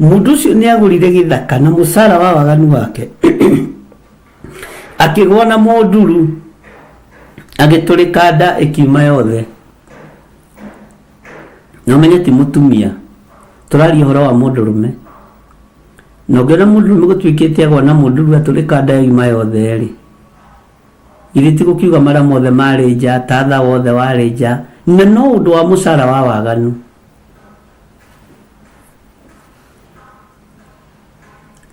mũndũ ũcio nĩ agũrire gĩthaka na mũcara wa waganu wake, akĩgwa na mũnduru, agĩtũrĩka nda ĩkiuma yothe. Na ũmenye ti mũtumia, tũraria ũhoro wa mũndũrũme. Na ũngĩona mũndũrũme gũtuĩkĩte agwa na mũnduru atũrĩka nda yoima yothe rĩ, githĩ ti gũkiuga mara mothe marĩ nja, tatha wothe warĩ nja, na no ũndũ wa mũcara wa waganu.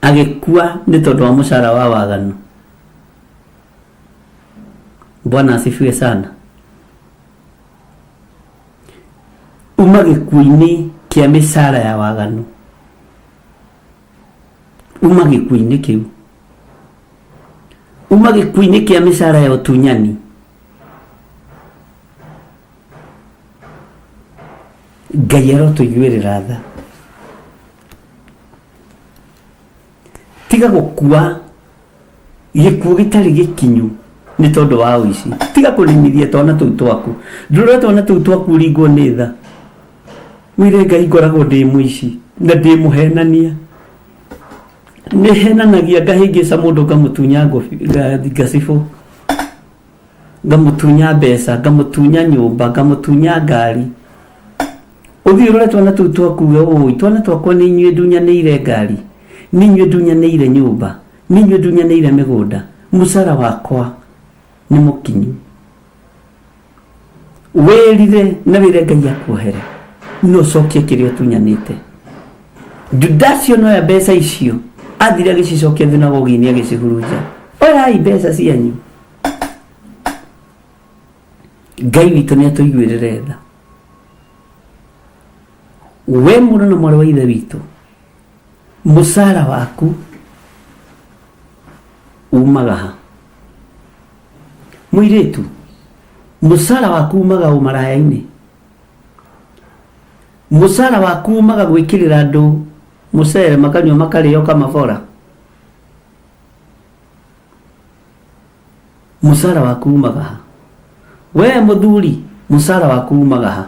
Agĩkua nĩ tondũ wa mũcara wa waganu. Bwana asifiwe sana. Uma gĩkuũ-inĩ kĩa mĩcara ya waganu. Uma gĩkuũ-inĩ kĩu. Uma gĩkuũ-inĩ kĩa mĩcara ya ũtunyani. Ngai arotũiguĩrĩra tha. Tiga gũkua gĩkuũ gĩtarĩ gĩkinyu nĩ tondũ wa ũici. Tiga kũrimithia twana tũu twaku. Ndũrora twana tũu twaku ũringwo nĩ tha. Wĩre Ngai ngoragwo ndĩ mũici na ndĩ mũhenania. Nĩ henanagia ngahĩngĩca mũndũ ngamũtunya ngacibũ, ngamũtunya mbeca, ngamũtunya nyũmba, ngamũtunya ngari. Ũthiĩ ũrore twana tũu twaku uge ũĩ twana twakwa nĩ inyuĩ ndunyanĩire ngari, nĩ inyuĩ ndunyanĩire nyũmba, nĩ inyuĩ ndunyanĩire mĩgũnda, mũcara wakwa nĩ mũkinyu. Wĩrire na wĩre Ngai akuohere no ũcokie kĩrĩa ũtunyanĩte. Judasi onoya mbeca icio athire agĩcicokia thunagogi-inĩ agĩcihurunja. Oyai mbeca cianyu. Ngai witũ nĩ atũiguĩrĩre tha. We mũrũ na mwarĩ wa ithe witũ, mũcara waku umaga ha? Mũirĩtu, mũcara waku umaga ũmaraya-inĩ? Mũcara waku umaga gwĩkĩrĩra andũ mũcere makanyua makarĩo kamabora? Mũcara waku umaga ha? We mũthuri, mũcara waku umaga ha?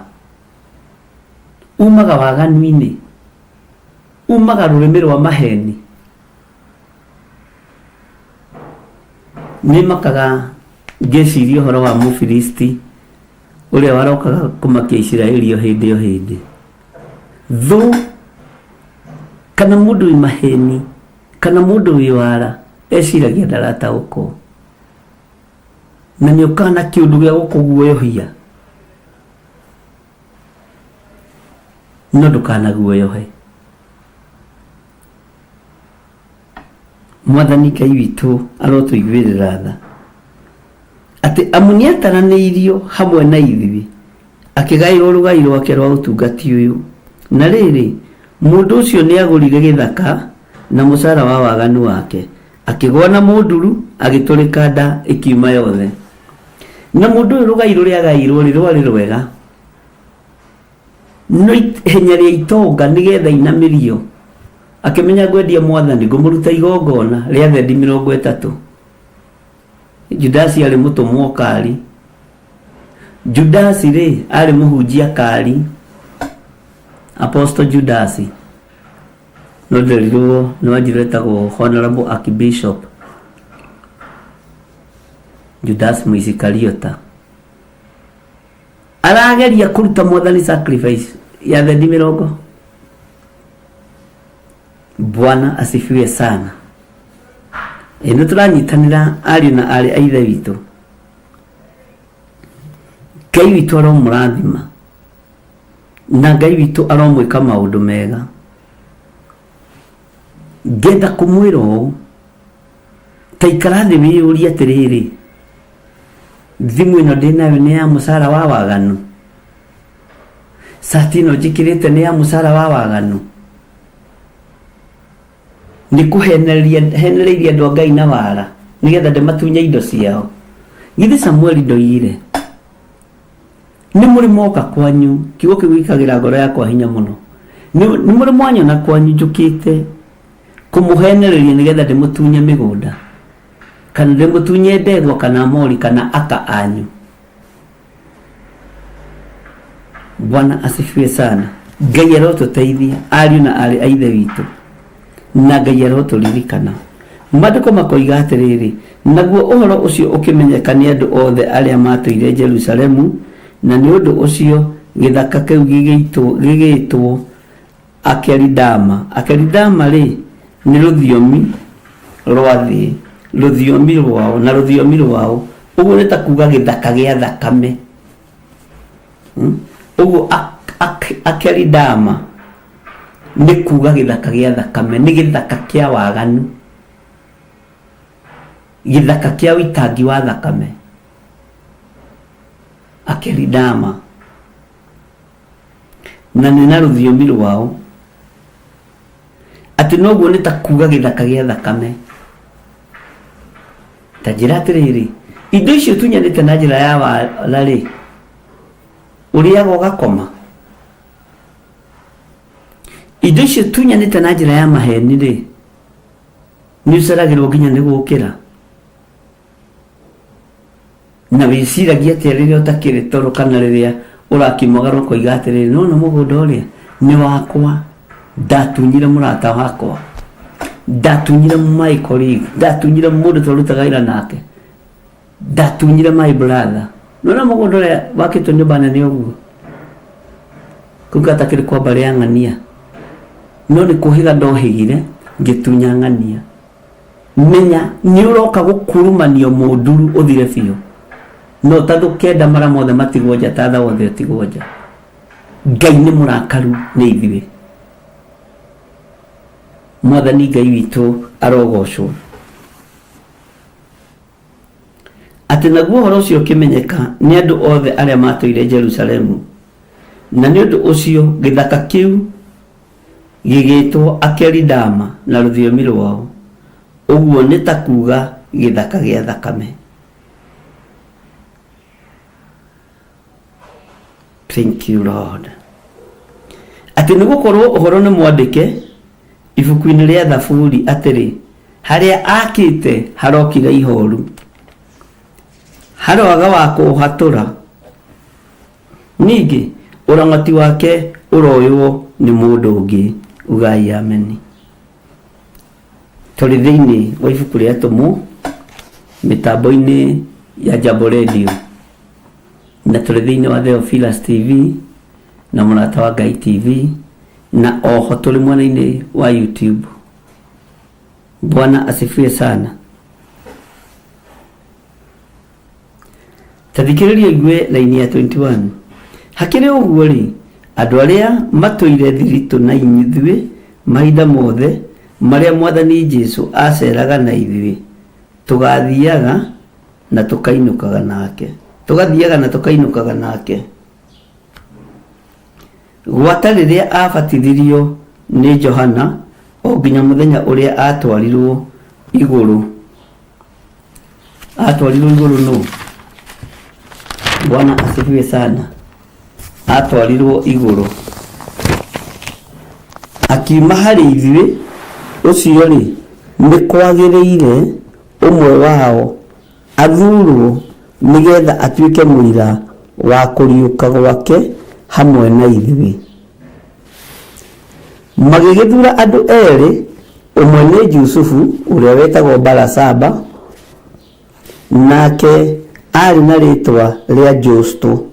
Umaga waganu-inĩ? Umaga rũrĩmĩ rwa maheni? Nĩ makaga ngĩciria ũhoro wa Mũfilisti ũrĩa warokaga kũmakia Isiraeli o hĩndĩ o hĩndĩ. Thũ kana mũndũ wĩ maheni kana mũndũ wĩ wara eciragia ndarataũkwo na nĩ ũkaga na kĩũndũ gĩa gũkũguoyohia no ndũkanaguoyohe. Mwathani Ngai witũ arotũiguĩrĩra tha atĩ amu nĩataranĩirio hamwe na ithuĩ akĩgaĩrwo rũgai rwake rwa ũtungati ũyũ. Na rĩrĩ, mũndũ ũcio nĩagũrire gĩthaka na mũcara wa waganu wake, akĩgũa na mũnduru, agĩtũrĩka nda ĩkiuma yothe. Na mũndũ ũyũ rũgai rũrĩa agaĩirwo-rĩ, rwarĩ rwega, no ihenya rĩa itonga nĩgetha inamĩrio, akĩmenya ngwendia Mwathani, ngũmũruta igongona rĩa thendi 30. Judasi arĩ mũtũmwo kari. Judasi rĩ, arĩ mũhunjia kari. Apostle Judasi. No nderirwo nĩ wanjirũ etagwo Honorable Archbishop Judas Mũisikariota. Arageria kũruta Mwathani sacrifice ya thendi mĩrongo. Bwana asifiwe sana. Ĩ nĩ tũranyitanĩra ariũ na aarĩ a Ithe witũ. Ngai witũ aromũrathima na Ngai witũ aromwĩka maũndũ mega. Ngenda kũmwĩra ũũ, ta ikara thĩ wĩyũrie atĩrĩrĩ, thimũ ĩno ndĩnayo nĩ ya mũcara wa waganu? Cati ĩno njĩkĩrĩte nĩ ya mũcara wa waganu? Nĩ kũhenereria henereirie andũ a Ngai na wara nĩgetha ndĩmatunye indo ciao. Githĩ Samueli ndoigire nĩ mũrĩ moka kwanyu, kiugo kĩu gĩkagĩra ngoro yakwa hinya mũno. Nĩ nĩ mũrĩ mwanyona kwanyu njũkĩte kũmũhenereria nĩgetha ndĩmũtunye mĩgũnda kana ndĩmũtunye ndegwa kana mori kana aka anyu. Bwana asifiwe sana. Ngai arotũteithia ariũ na aarĩ a Ithe witũ, na Ngai arotũririkana. Maandĩko makoiga atĩrĩrĩ, naguo ũhoro ũcio ũkĩmenyeka nĩ andũ othe arĩa maatũire Jerusalemu, na nĩ ũndũ ũcio gĩthaka kĩu gĩgĩtwo Akelidama. Akelidama-rĩ, nĩ rũthiomi rwa thĩ, rũthiomi rwao, na rũthiomi rwao. Ũguo nĩ ta kuga gĩthaka gĩa thakame. Ũguo Akelidama nĩ kuga gĩthaka gĩa thakame, nĩ gĩthaka kĩa waganu, gĩthaka kĩa ũitangi wa thakame. Akelidama. Na nĩ na rũthiomi rwao. Atĩ noguo nĩ ta kuga gĩthaka gĩa thakame. Ta njĩra atĩrĩrĩ, indo icio ũtunyanĩte na njĩra ya wara rĩ, ũrĩaga ũgakoma? Indo icio ũtunyanĩte na njĩra ya maheni rĩ, nĩ ũceragĩrwo nginya nĩ gũkĩra? Na wĩciragia atĩa rĩrĩa ũtakĩrĩ toro kana rĩrĩa ũrakiumagara ũkoiga atĩrĩrĩ, nĩwona mũgũnda ũrĩa nĩ wakwa, ndatunyire mũrata wakwa, ndatunyire my colleague, ndatunyire mũndũ twarutaga wĩra nake, ndatunyire my brother. Nĩwona mũgũnda ũrĩa wakĩtwo nyũmba nene ũguo, kũu gatakĩrĩ kwa mbarĩ ya ng'ania, no nĩ kũhĩga ndohĩgire ngĩtunya ng'ania. Menya nĩ ũroka gũkurumanio mũnduru ũthire biũ. No tathũkenda mara mothe matigwo nja ta tha wothe ũtigwo nja. Ngai nĩ mũrakaru nĩ ithuĩ. Mwathani Ngai witũ arogocwo. Atĩ naguo ũhoro ũcio ũkĩmenyeka nĩ andũ othe arĩa maatũire Jerusalemu, na nĩ ũndũ ũcio gĩthaka kĩu gĩgĩĩtwo Akelidama na rũthiomi rwao, ũguo nĩ ta kuuga Gĩthaka gĩa Thakame. Thank you, Lord. Atĩ nĩ gũkorũo ũhoro nĩ mwandĩke ibuku-inĩ rĩa Thaburi atĩrĩ, harĩa akĩte harokira ihooru, haroaga wa kũũhatũra. Ningĩ ũramati wake ũroywo nĩ mũndũ ũngĩ. Ugai ameni. Tũrĩ thĩinĩ wa ibuku rĩa Atũmwo mĩtambo-inĩ ya Jambo Radio na tũrĩ thĩinĩ wa Theophilus TV na Mũrata wa Ngai TV na oho tũrĩ mwena-inĩ wa YouTube. Bwana asifiwe sana. Ta thikĩrĩria ũigue raini ya 21. Hakĩrĩ ũguo-rĩ, andũ arĩa matũire thiritũ na ithuĩ mahinda mothe marĩa Mwathani Jesu aaceeraga na ithuĩ, tũgathiaga na tũkainũkaga nake. Tũgathiaga na tũkainũkaga nake. Gwata rĩrĩa aabatithirio nĩ Johana o nginya mũthenya ũrĩa aatwarirũo igũrũ. Atwarirwo igũrũ nũ? Bwana asifiwe sana. Atwarirwo igũrũ. Akiuma harĩ ithuĩ, ũcio-rĩ, nĩ kwagĩrĩire ũmwe wao athurwo nĩgetha atuĩke mũira wa kũriũka gwake hamwe na ithuĩ. Magĩgĩthura andũ erĩ, ũmwe nĩ Jusufu ũrĩa wetagwo Barasaba, nake aarĩ na rĩĩtwa rĩa Justo.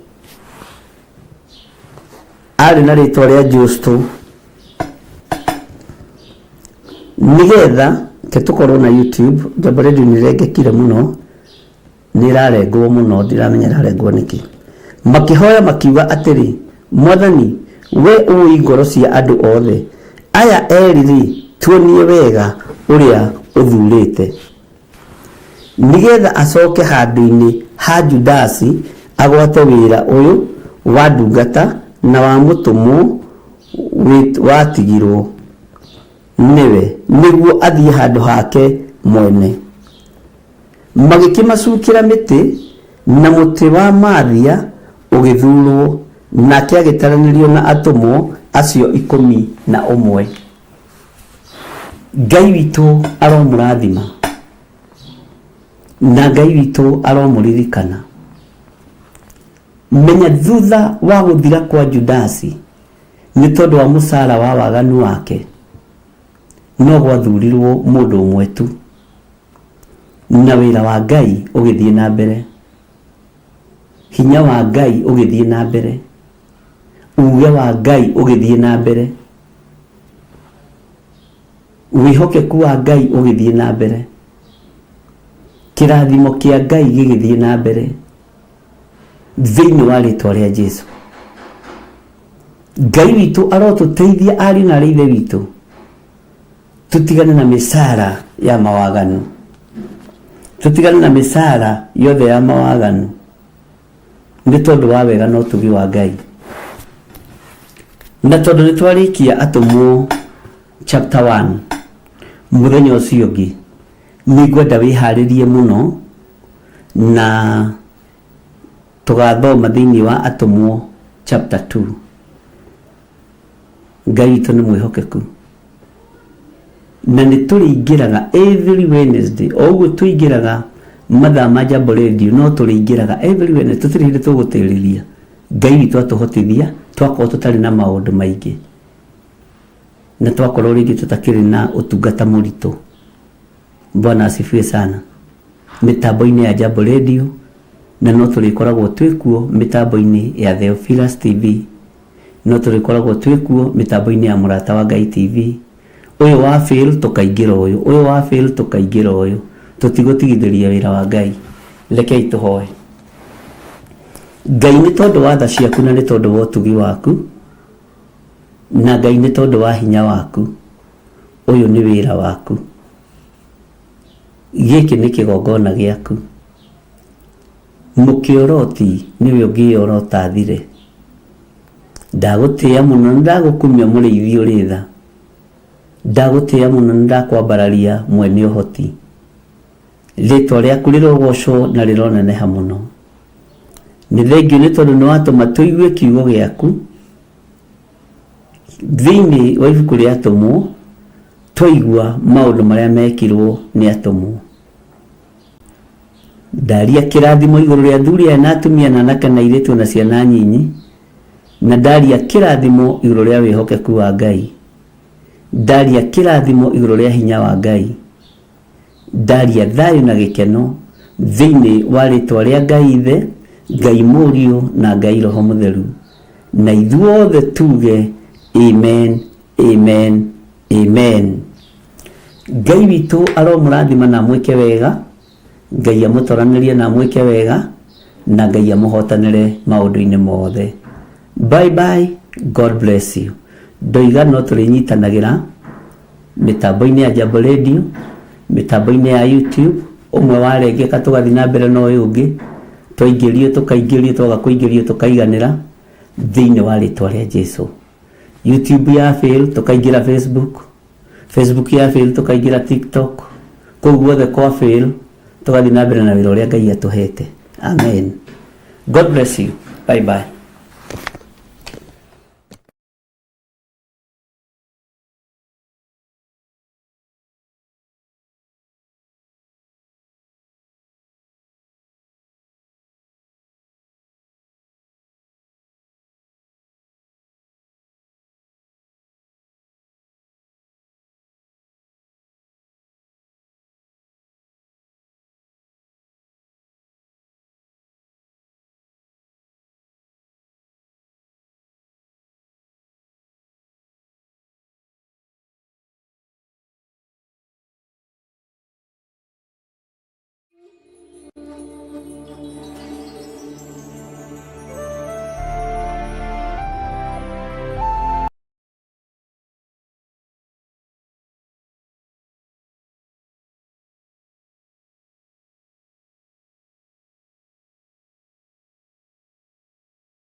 Aarĩ na rĩĩtwa rĩa Justo. Nĩgetha ke tũkorwo na YouTube, Jambo Radio nĩ ĩrengekire mũno. Nĩ ĩrarengwo mũno, ndiramenya ĩrarengwo nĩkĩ. Makĩhoya makiuga atĩrĩ, Mwathani, wee ũũĩ ngoro cia andũ othe, aya erĩ-rĩ, tuonie wega ũrĩa ũthuurĩte, nĩgeetha acooke handũ-inĩ ha Judasi agwate wĩra ũyũ wa ndungata na wa mũtũmwo watigirwo nĩwe, nĩguo athiĩ handũ hake mwene. Magĩkĩmacukĩra mĩtĩ, na mũtĩ wa Mathia ũgĩthurũo, nake agĩtaranĩrio na atũmwo acio 11. Ngai witũ aromũrathima, na Ngai witũ aromũririkana. Menya thutha wa gũthira kwa Judasi nĩ tondũ wa mũcara wa waganu wake, no gwathurirũo mũndũ ũmwe tu. Na wĩra wa Ngai ũgĩthiĩ na mbere. Hinya wa Ngai ũgĩthiĩ na mbere. Uge wa Ngai ũgĩthiĩ na mbere. Wĩhokeku wa Ngai ũgĩthiĩ na mbere. Kĩrathimo kĩa Ngai gĩgĩthiĩ na mbere. Thĩinĩ wa rĩtwa rĩa Jesu. Ngai witũ arotũteithia ariũ na arĩ ithe witũ. Tũtigane na mĩcara ya mawaganu. Tũtigane na mĩcara yothe ya mawaganu. Nĩ tondũ wa wega na ũtugi wa Ngai. Na tondũ nĩ twarĩkia Atũmwo chapter 1 mũthenya ũcio ũngĩ, nĩ ngwenda wĩharĩrie mũno na tũgathoma thĩinĩ wa Atũmwo chapter 2. Ngai witũ nĩ mwĩhokeku na nĩ tũrĩingĩraga every Wednesday. O ũguo tũingĩraga mathaa ma Jambo Radio, no tũrĩingĩraga every Wednesday, tũtirĩ hĩndĩ tũgũtĩrĩria. Ngai witũ atũhotithia twakorwo tũtarĩ na maũndũ maingĩ na twakorwo rĩngĩ tũtakĩrĩ na ũtungata mũritũ. Bwana asifiwe sana. Mĩtambo-inĩ ya Jambo Radio na no tũrĩkoragwo twĩkuo mĩtambo-inĩ ya Theophilus TV, no tũrĩkoragwo twĩkuo mĩtambo-inĩ ya Mũrata wa Ngai TV. Ũyũ wa fail tũkaingĩra ũyũ, ũyũ wa fail tũkaingĩra ũyũ, tũtigũtigithĩria wĩra wa Ngai. Rekei tũhoe. Ngai, nĩ tondũ wa tha ciaku na nĩ tondũ wa ũtugi waku, na Ngai nĩ tondũ wa hinya waku, ũyũ nĩ wĩra waku, gĩkĩ nĩ kĩgongona gĩaku. Mũkĩoroti nĩwe ũngĩyorota thire. Ndagũtĩĩa mũno na ndagũkumia, mũrĩithi ũrĩ tha. Ndagũtĩĩa mũno na ndakwambararia, mwene ũhoti. Rĩtwa rĩaku rĩrogocwo na rĩroneneha mũno. Nĩ thengiũ nĩ tondũ nĩ watũma tũigue kiugo gĩaku thĩinĩ wa ibuku rĩa Atũmwo, twaigua maũndũ marĩa mekirwo nĩ atũmwo. Ndaria kĩrathimo igũrũ rĩa athuri aya na atumia na anake na airĩtu na ciana nyinyi, na ndaria kĩrathimo igũrũ rĩa wĩhokeku wa Ngai, ndaria kĩrathimo igũrũ rĩa hinya wa Ngai, ndaria thayũ na gĩkeno thĩinĩ wa rĩtwa rĩa Ngai Ithe, Ngai Mũriũ na Ngai Roho Mũtheru, na ithuothe tuge amen, amen, amen. Ngai witũ aromũrathima na amwĩke wega. Ngai amũtoranĩrie na amwĩke wega, na Ngai amũhotanĩre maũndũ-inĩ mothe. Bye bye, God bless you. Ndoiga no tũrĩnyitanagĩra mĩtambo-inĩ ya Jambo Radio, mĩtambo-inĩ ya YouTube. Ũmwe warengeka tũgathiĩ na mbere na ũyũ ũngĩ, twaingĩrio tũkaingĩrio, twaga kũingĩrio tũkaiganĩra thĩinĩ wa rĩtwa rĩa Jesu. YouTube ya fail tũkaingĩra Facebook, Facebook ya fail tũkaingĩra TikTok, kũu guothe kwa fail tũgathiĩ na mbere na wĩra ũrĩa Ngai atũhete. Amen. God bless you. Bye bye.